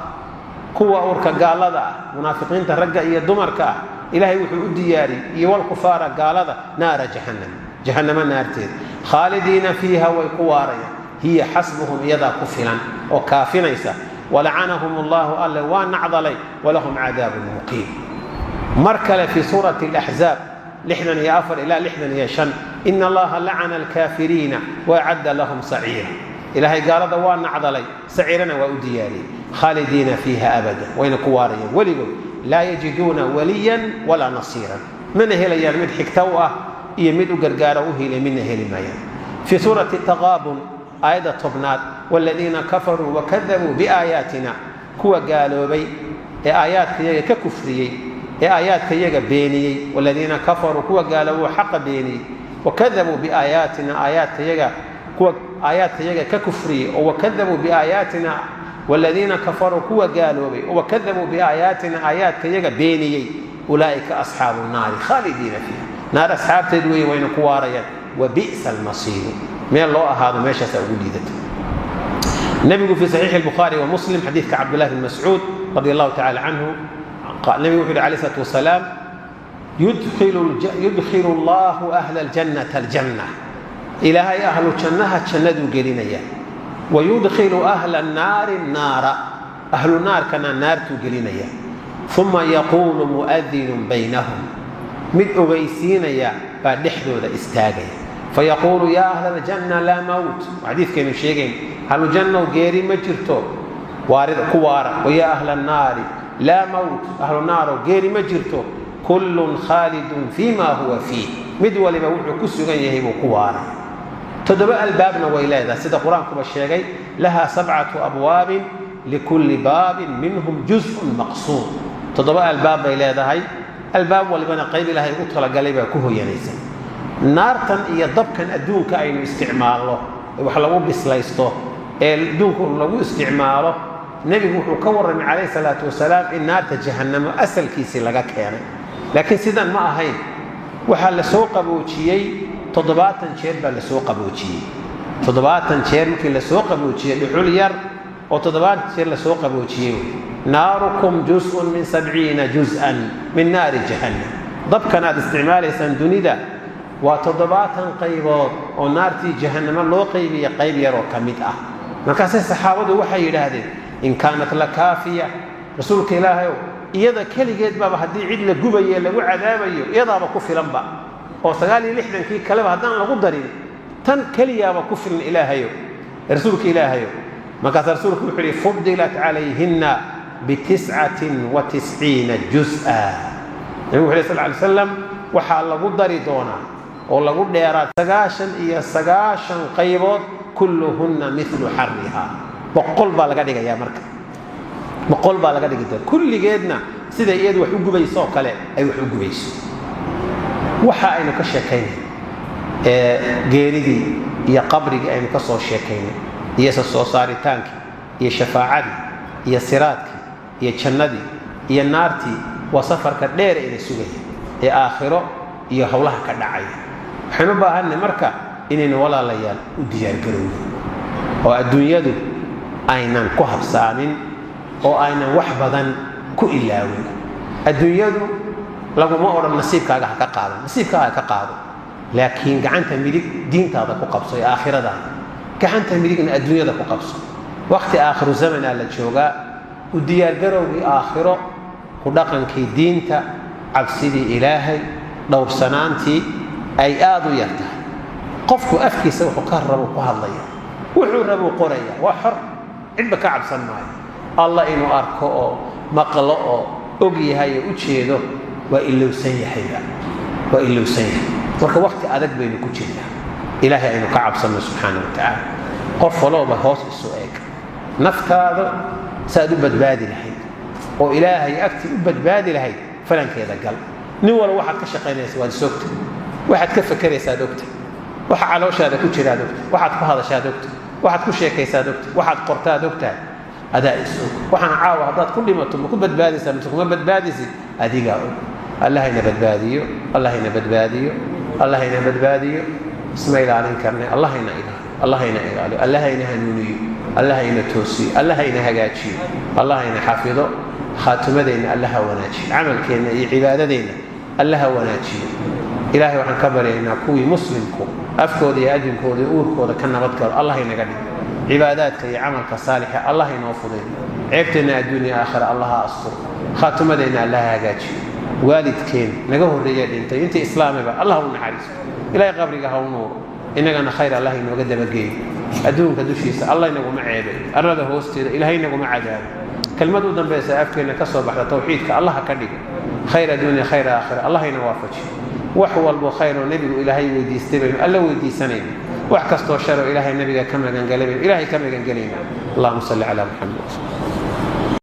kuwa urka gaalada ah, munaafiqiinta ragga iyo dumarka ah, Ilaahay wuxuu u diyaariyey, iyo walkufaara, gaalada, naara jahannam, jahannamo naarteeda. Khaalidiina fiiha, way ku waarayaan. Hiya xasbuhum, iyadaa ku filan oo kaafinaysa. Walacanahum allahu, Alle waa nacdalay. Walahum cadaabun muqiim. Mar kale fii suurati alaxzaab 64 ilaa 65, ina allaha lacana alkaafiriina waacadda lahum saciira, Ilaahay gaalada waa nacdalay, saciirana waa u diyaariyey. Khaalidiina fiiha abada, wayna ku waarayaan weligood. Laa yajiduuna waliyan walaa nasiiran, mana helayaan mid xigta u ah iyo mid u gargaara u helay, midna heli maayaan. Fii suurati Taqaabun aayadda 10aad, waaladiina kafaruu wakadabuu biaayaatina, kuwa gaaloobay ee aayaadka iyaga ka kufriyey ee aayaadka iyaga beeniyey, waladiina kafaruu, kuwa gaaloobay xaqa beeniyey, wakadabuu biaayaatina, aayaadka iyaga, kuwa aayaadka iyaga ka kufriyey oo wakadabuu biaayaatina, waladiina kafaruu, kuwa gaaloobay oo wakadabuu biaayaatina, aayaadka iyaga beeniyey, ulaa'ika asxaabu nnaari khaalidiina fiiha, naar asxaabteed weeye, wayna ku waarayaan. Wa bi'sa almasiiru, meel loo ahaado meeshaasaa ugu liidata. Nabigu fii saxiixi albukhaari wa Muslim, xadiidka Cabdullahi bin Mascuud radi allahu tacala canhu, nabigu wuxu yidhi alayh isalaatu wasalaam: yudkhilu allahu ahla aljannata aljanna, Ilaahay ahlu jannaha jannaduu gelinaya. Wayudkhilu ahla annaari annaara, ahlu naarkana naartuu gelinaya. Uma yaquulu mu'adinun baynahum, mid ogeysiinaya baa dhexdooda istaagaya, fayaquulu: yaa ahla aljanna, laa mowt. Xadiidkaynu sheegayn, ahlu jannow, geeri ma jirto, waarida ku waara. Wayaa ahla annaari, laa mowt, ahlu naarow, geeri ma jirto. Kullun khaalidun fii ma huwa fiih, mid waliba wuxuu ku sugan yahay buu ku waaray. Toddoba albaabna way leedahay, sida Qur-aankuba sheegay: lahaa sabcatu abwaabin, likulli baabin minhum juz'un maqsuum. Toddoba albaab bay leedahay, albaab walibana qayb Ilaahay ugu talagalay baa ku hoyanaysa. Naartan iyo dabkan adduunka aynu isticmaalno, wax lagu bislaysto ee adduunka lagu isticmaalo, nebigu wuxuu ka warramay calayhi salaatu wasalaam in naarta jahannamo asalkiisii laga keenay, laakiin sidan ma ahayn. Waxaa la soo qaboojiyey, 70 jeer baa la soo qaboojiyey. 70 jeer markii la soo qaboojiyey, dhuxul yar oo 70 jeer la soo qaboojiyey. Naarukum juz'un min 70 juz'an min naari jahannam, dabkan aad isticmaalaysaan dunida waa 70 qaybood oo naartii jahannamo loo qaybiyey qayb yaroo ka mid ah. Markaasay saxaabadu waxay yidhaahdeen: in kaanat la kaafiya, rasuulka Ilaahayow, iyada keligeed baaba haddii cid la gubaye lagu cadaabayo iyadaaba ku filanba, oo 69-kii kaleba haddaan lagu darin, tan keliyaaba ku filan, Ilaahayo, rasuulka Ilaahayo. Markaas rasuulku wuxuu yihi: fudilat calayhinna 99 juz-a. Nabigu wuxu sal ly slam waxaa lagu dari doonaa oo lagu dheeraa 99 qaybood, kulluhunna milu xariha. 100 baa laga dhigayaa, marka 100 baa laga dhigi doona, kulligeedna siday iyadu wax u gubayso oo kale ay wax u gubayso. Waxa aynu ka sheekaynay ee geeridii iyo qabrigii aynu ka soo sheekaynay, iyo isa soo saaritaankii iyo shafaacadii iyo siraadkii iyo jannadii iyo naartii, waa safarka dheer ina sugaya ee aakhiro iyo howlaha ka dhacaya. Waxaynu u baahanay marka inaynu, walaalayaal, u diyaargarowno oo adduunyadu aynan ku habsaamin oo aynan wax badan ku ilaawin. Adduunyadu laguma odhan nasiibkaaga ha ka qaadan, nasiibkaaga ha ka qaado, laakiin gacanta midig diintaada ku qabso ee aakhiradaada, gacanta midigna adduunyada ku qabso. Wakhti aakhiru zamanaa la joogaa. U diyaargarowgii aakhiro, ku dhaqankii diinta, cabsidii Ilaahay, dhowrsanaantii ay aada u yar tahay. Qofku afkiisa wuxuu ka rabuu ku hadlaya, wuxuu rabuu qoraya, waa xor, cidba ka cabsan maayo. Allah inuu arko oo maqlo oo og yahay oo u jeedo waa ilowsan yahayba, waa ilowsan yahay. Marka wakti adag baynu ku jirnaa. Ilaahay aynu ka cabsanno subxaana wa tacaala. Qof walooba hoos isu eeg, naftaada saaad u badbaadi lahayd oo Ilaahay agtii u badbaadi lahayd falankeeda gal. Nin walba waxaad ka shaqaynaysa waad isogta, waxaad ka fakeraysaad ogta, waxa calooshaada ku jiraad ogta, waxaad ku hadashaad ogta, waxaad ku sheekaysaad ogta, waxaad qortaad ogtahay, adaa is og. Waxaan caawa haddaad ku dhimato ma ku badbaadaysaa mise kuma badbaadaysid? Adigaa og. Allahayna badbaadiyo, Allahayna badbaadiyo, Allahayna badbaadiyo. Isma ilaalin karnay, Allahayna ilaaliyo, Allahayna ilaaliyo, Allahayna hanuuniyo, Allahayna toosiyo, Allahayna hagaajiyo, Allahayna xafido. Khaatimadeenna Allaha wanaajiyo, camalkeenna iyo cibaadadeenna Allaha wanaajiyo. Ilaahay waxaan ka baryaynaa kuwii muslimku afkooda iyo adinkooda iyo uurkooda ka nabadgalo Allah inaga dhigo. Cibaadaadka iyo camalka saalixa Allah inoo fuday. Ceebteenna adduunya aakhira Allaha asturo. Khaatimadeenna Allaha hagaajiyo. Waalidkeen naga horreeya dhintay, intii islaamiba, Allah u naxariisto, Ilahay qabriga ha u nuuro, innagana khayr Allah inooga dabageeyo. Adduunka dushiisa Allah inaguma ceebay, arlada hoosteeda Ilaahay inaguma cadaabo. Kelmad u dambaysa afkeenna ka soo baxda tawxiidka Allah ka dhigo. Khayr adduunya, khayr aakhira Allah ina waafajiyo. Wax walbo khayr oo nebigu Ilaahay weydiistay baynu Alla weydiisanayna, wax kastoo sharoo Ilaahay nabiga ka magangalay baynu Ilaahay ka magangelayna. Allahuma salli calaa Muxamed.